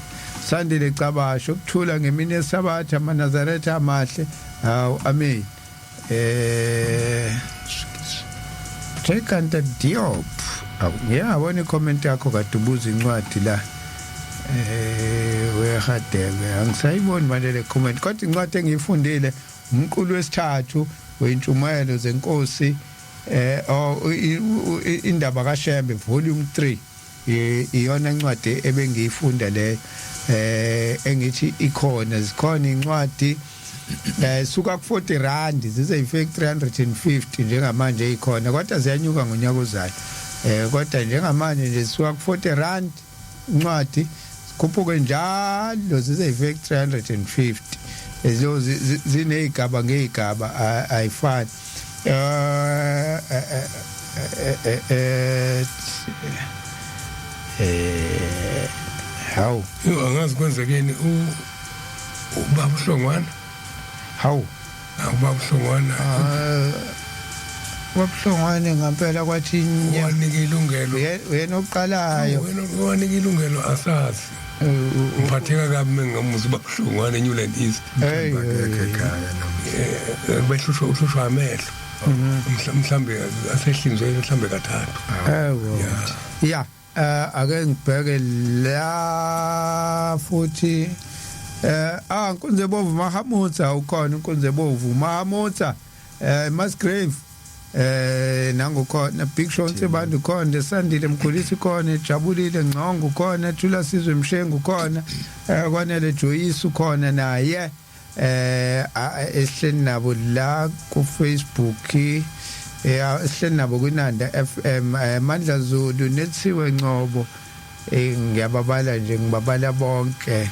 Sandile Cabasho, ukuthula ngemini yesabatha amaNazaretha amahle. Hawu, amen. Trekanta Diop. Awu, ngiyabona i-comment yakho kade ubuza incwadi la. Wehadebe angisayiboni manje le comment, kodwa incwadi engiyifundile umqulu wesithathu wentshumayelo zenkosi, oh, indaba kaShembe volume 3, iyona incwadi ebengiyifunda le. Engithi ikhona, zikhona incwadi suka ku 40 rand zize ifike 350 njengamanje ikhona, kodwa ziyanyuka ngonyaka ozayo. Kodwa njengamanje nje suka ku 40 rand incwadi, sikhuphuke njalo zize ifike 350. Ezo zinezigaba ngezigaba, ayifani. Hawu. Yo, angazi kwenzekeni ubaba uHlongwana. Hawu. Ubaba uHlongwana. Wabuhlongwane ngempela kwathi nya. Wanika ilungelo. Uyena oqalayo. Wena wanika ilungelo, asazi. Ngiphatheka kabi mengingamuza ubaba uHlongwane eNewland East. Hey. Akekho ekhaya namuhla. Behlushwa, uhlushwa amehlo. Mhlambe asehlinzwe mhlambe kathathu. Ewo. Ya, ake ngibheke la futhi. Nkunze Bovu Mahamutsa ukhona, Nkunze Bovu Mahamutsa, Musgrave nangukhona, Big Show Nsibande khona, Sandile Mkhulisi khona, Jabulile Ngcongo khona, Thula Sizwe Mshengu khona, kwanele Joyce khona naye. Esihleni nabo la ku Facebook, esihleni nabo kwinanda FM, Mandla Zulu, Nethiwe Ngcobo, ngiyababala nje, ngibabala bonke.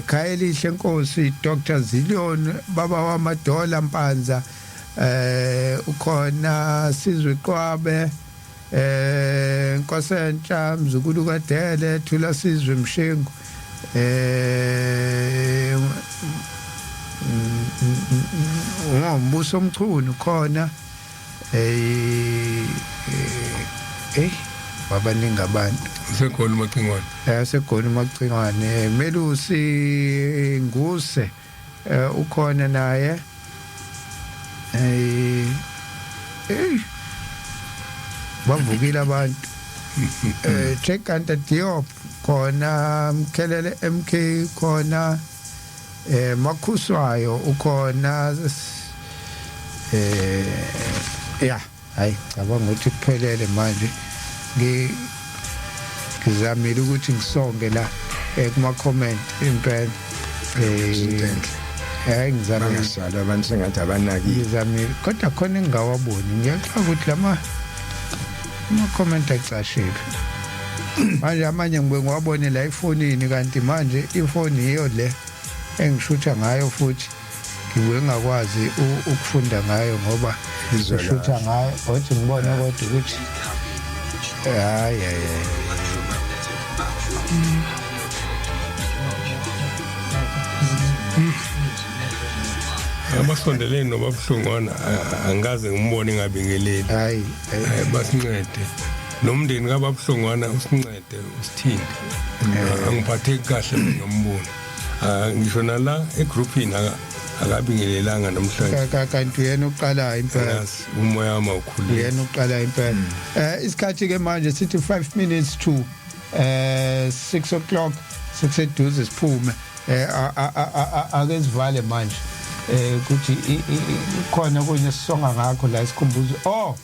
Khayelihle Nkosi, Dr Zillion, baba wamadola Mpanza ukhona, Sizwe Qwabe, Nkosentsha Mzukulu kaDele, Thula Sizwe Mshengu, ngombuso omchunu khona. Babaningi abantu. Usegoli uMacingwane. Segoli uMacingwane. Melusi Nguse ukhona naye. Bavukile abantu. Chekanta Diop khona, Mkhelele MK khona, Makhuswayo ukhona. Ya, hayi, cabanga ukuthi kuphelele manje. Ngizamile ukuthi ngisonge la kuma comment impela. Into enhle. Ngizamile. Bangasali abantu sengathi abanakile. Ngizamile, kodwa khona engingawaboni. Ngiyacabanga ukuthi lama ama comment acashile manje, amanye ngibe ngiwabone la efonini, kanti manje ifoni yiyo le engishutha ngayo, futhi ngibuye ngingakwazi ukufunda ngayo ngoba Izwe ngishutha ngayo. Othi ngibone kodwa ukuthi hayi, hayi, hayi. Abasondelene nobabuhlungwana angikaze ngimbone ngabingeleli. Hayi, hayi. Basincede nomndeni kababuhlungwana, usincede, usithinte. Angiphatheki kahle mina ngombona. Ngisho nala egroupini akabingelelanga namhlanje. Kanti uyena uqalayo impela. Yazi, umoya wami awukhulile. Uyena uqala impela. Isikhathi ke manje sithi 5 minutes to 6 o'clock, sekuseduze siphume. Ake sivale manje ukuthi khona kunye sisonga ngakho la isikhumbuzo. Oh,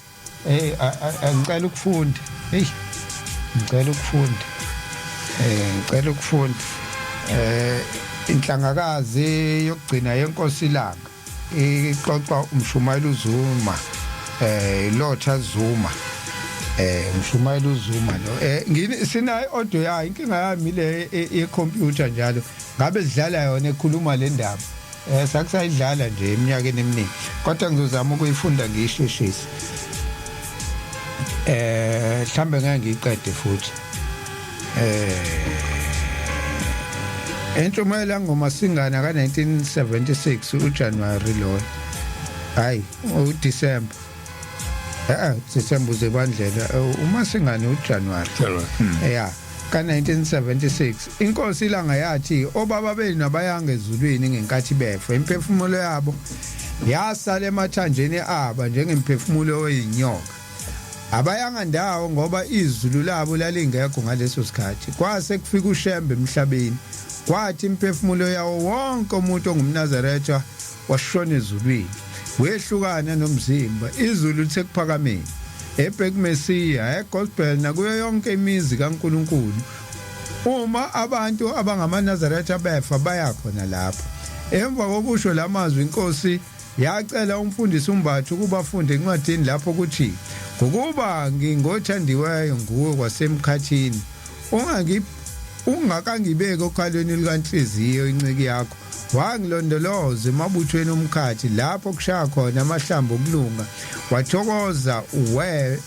ngicela ukufunda. Hey, ngicela ukufunda, ngicela ukufunda inhlangakazi yokugcina yenkosi ilanga ixoxwa umshumayeli uZuma, Lotha Zuma, umshumayeli uZuma lo. Ngini sinayo audio yayo. Inkinga yami le ye computer njalo ngabe sidlala yona ekhuluma le ndaba. Sakusayidlala nje eminyakeni eminingi, kodwa ngizozama ukuyifunda ngiyisheshise. Mhlambe ngeke ngiyiqede futhi. Entshumayela ngoMasingana ka1976, uJanuary lo, hayi, uDecember, December uzibandlela, uMasingana uJanuary. January. Ya, ka1976, inkosi ilanga yathi obaba benu abayanga ezulwini ngenkathi befa. Imphefumulo yabo yasala emathanjeni aba njengemphefumulo weyinyoka. Abayanga ndawo ngoba izulu labo lalingekho ngaleso sikhathi. Kwase kufika uShembe emhlabeni, kwathi imphefumulo yawo wonke umuntu ongumNazaretha washona ezulwini, wehlukana nomzimba. Izulu lisekuphakameni, eBhek Messiah, eGospel, nakuyo yonke imizi kaNkuluNkulu. Uma abantu abangamaNazaretha befa, baya khona lapho. Emva kokusho lamazwi, inkosi yacela umfundisi uMbathu ukuba afunde encwadini lapho kuthi: "Ngokuba ngingothandiweyo nguwe kwasemkhathini ungangi ungakangibeki okhalweni lukanhliziyo, inciki yakho wangilondoloza emabuthweni omkhathi, lapho kushaya khona amahlamvu okulunga, wathokoza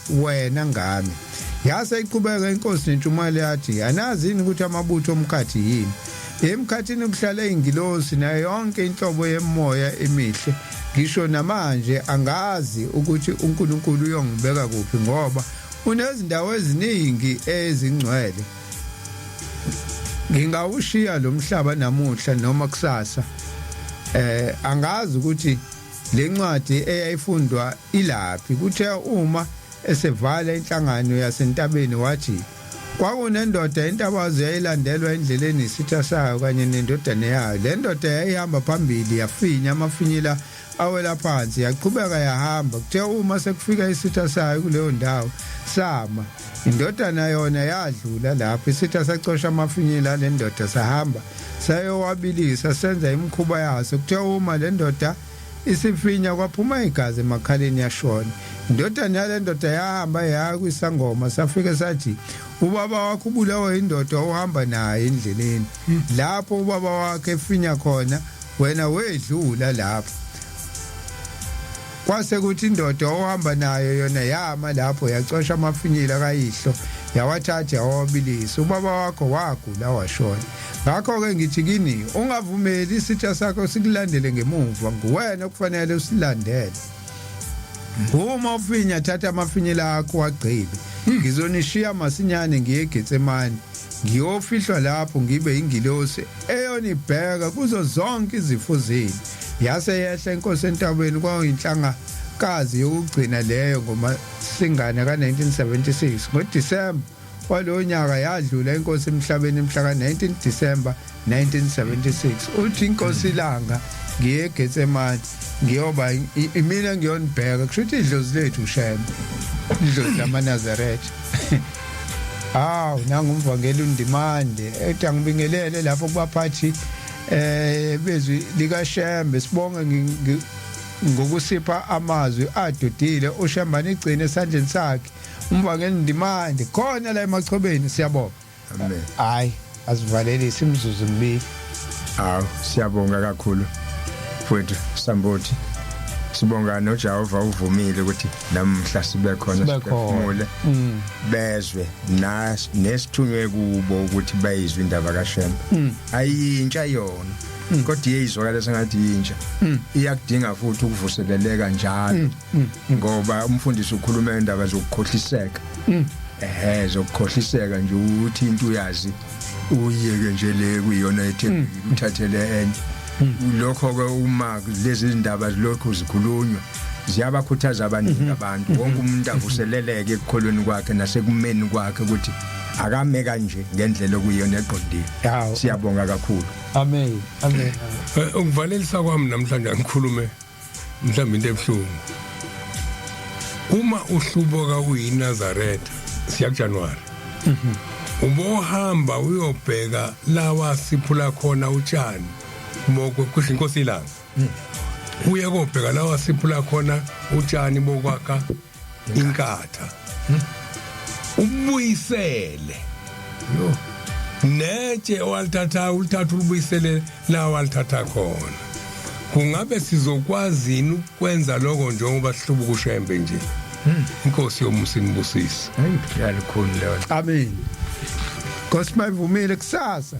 wena ngami." Yase iqhubeka inkosi nentshumayelo yathi: "Anazi yini ukuthi amabutho omkhathi yini? Emkhathini kuhlala ingilosi nayo yonke inhlobo yemoya emihle. Ngisho namanje angazi ukuthi uNkulunkulu uyongibeka kuphi, ngoba unezindawo eziningi ezingcwele. Ngingawushiya lo mhlaba namuhla noma kusasa. Angazi ukuthi lencwadi eyayifundwa ilaphi." Kuthe uma esevala inhlangano yasentabeni wathi: "Kwakunendoda intabazo, yayilandelwa endleleni isitha sayo kanye nendodana yayo. Le ndoda yayihamba phambili, yafinya amafinyila awela phansi, yaqhubeka yahamba. Kuthe uma sekufika isitha sayo kuleyo ndawo, sama. Indodana yona yadlula lapho. Isitha sacosha amafinyila le ndoda, sahamba sayowabilisa, senza imikhuba yaso. Kuthe uma le ndoda isifinya, kwaphuma igazi emakhaleni, yashona. Indodana yale ndoda yahamba yaya kwisangoma, safike sathi: 'Ubaba wakho ubulawa indoda ohamba naye endleleni. Lapho ubaba wakhe efinya khona, wena wedlula lapho. Kwase kuthi indoda ohamba nayo yona yama lapho, yacosha amafinyila kayihlo, yawathatha, yawabilisa. Ubaba wakho wagula, washona. Ngakho-ke ngithi kini, ungavumeli isitha sakho sikulandele ngemuva, nguwena okufanele usilandele. Uma ufinya, thatha amafinyila akho wagqibe. Ngizonishiya masinyane ngiye eGetsemane, ngiyofihlwa lapho ngibe ingilosi eyonibheka kuzo zonke izifo zenu. Yase yehla inkosi entabeni, kwakuyinhlanga kazi yokugcina leyo ngoMasingana ka-1976. NgoDisemba walowo nyaka yadlula inkosi emhlabeni mhla ka-19 December 1976. Uthi inkosi ilanga, ngiye eGetsemane, ngiyoba imina ngiyonibheka. Kusho ukuthi idlozi lethu uShembe, idlozi lamaNazaretha. Hawu, nangumvangeli uNdimande ethi angibingelele lapho kubaphathi bezwi likaShembe. Sibonge ngokusipha amazwi adudile. uShembe anigcine esandleni sakhe. Umvangeli Ndimande khona la eMachobeni, siyabonga. Amen. Hayi, asivalelise, imizuzu emibili. Awu, siyabonga kakhulu mfowethu Sambothi. Sibonga noJehova uvumile ukuthi namhla sibe khona. Sibe khona. Siphefumule bezwe nesithunywe kubo ukuthi bayizwe indaba kaShembe. Ayintsha yona, kodwa iyizwakala sengathi yintsha. Iyakudinga futhi ukuvuseleleka njalo, ngoba umfundisi ukhuluma indaba zokukhohliseka, zokukhohliseka nje, uthi into uyazi uyeke nje le kuyiyona ethembile, uthathele enye. Lokho ke uma lezi izindaba zilokhu zikhulunywa, ziyabakhuthaza abaningi abantu, wonke umuntu avuseleleke ekukholweni kwakhe nasekumeni kwakhe ukuthi akame kanje ngendlela okuyiyona eqondile. Yawu. Siyabonga kakhulu. Amen, amen. Ukuvalelisa kwami namhlanje, angikhulume mhlawumbe into ebuhlungu. Uma uhlubuka uyiNazaretha, siya kuJanuary, ubohamba uyobheka lawa siphula khona utshani boko kusho inkosi ilanga, uye kobheka lawa siphula khona utshani bokwakha inkatha, ubuyisele yo netshe owalithatha, ulithatha ulibuyisele la walithatha khona. Kungabe sizokwazi yini ukwenza lokho njengoba sihlubuka uShembe nje? Inkosi yomusa inibusise. Hayi, yalikhulu leyo. Amen. Nkosi mayivumile, kusasa.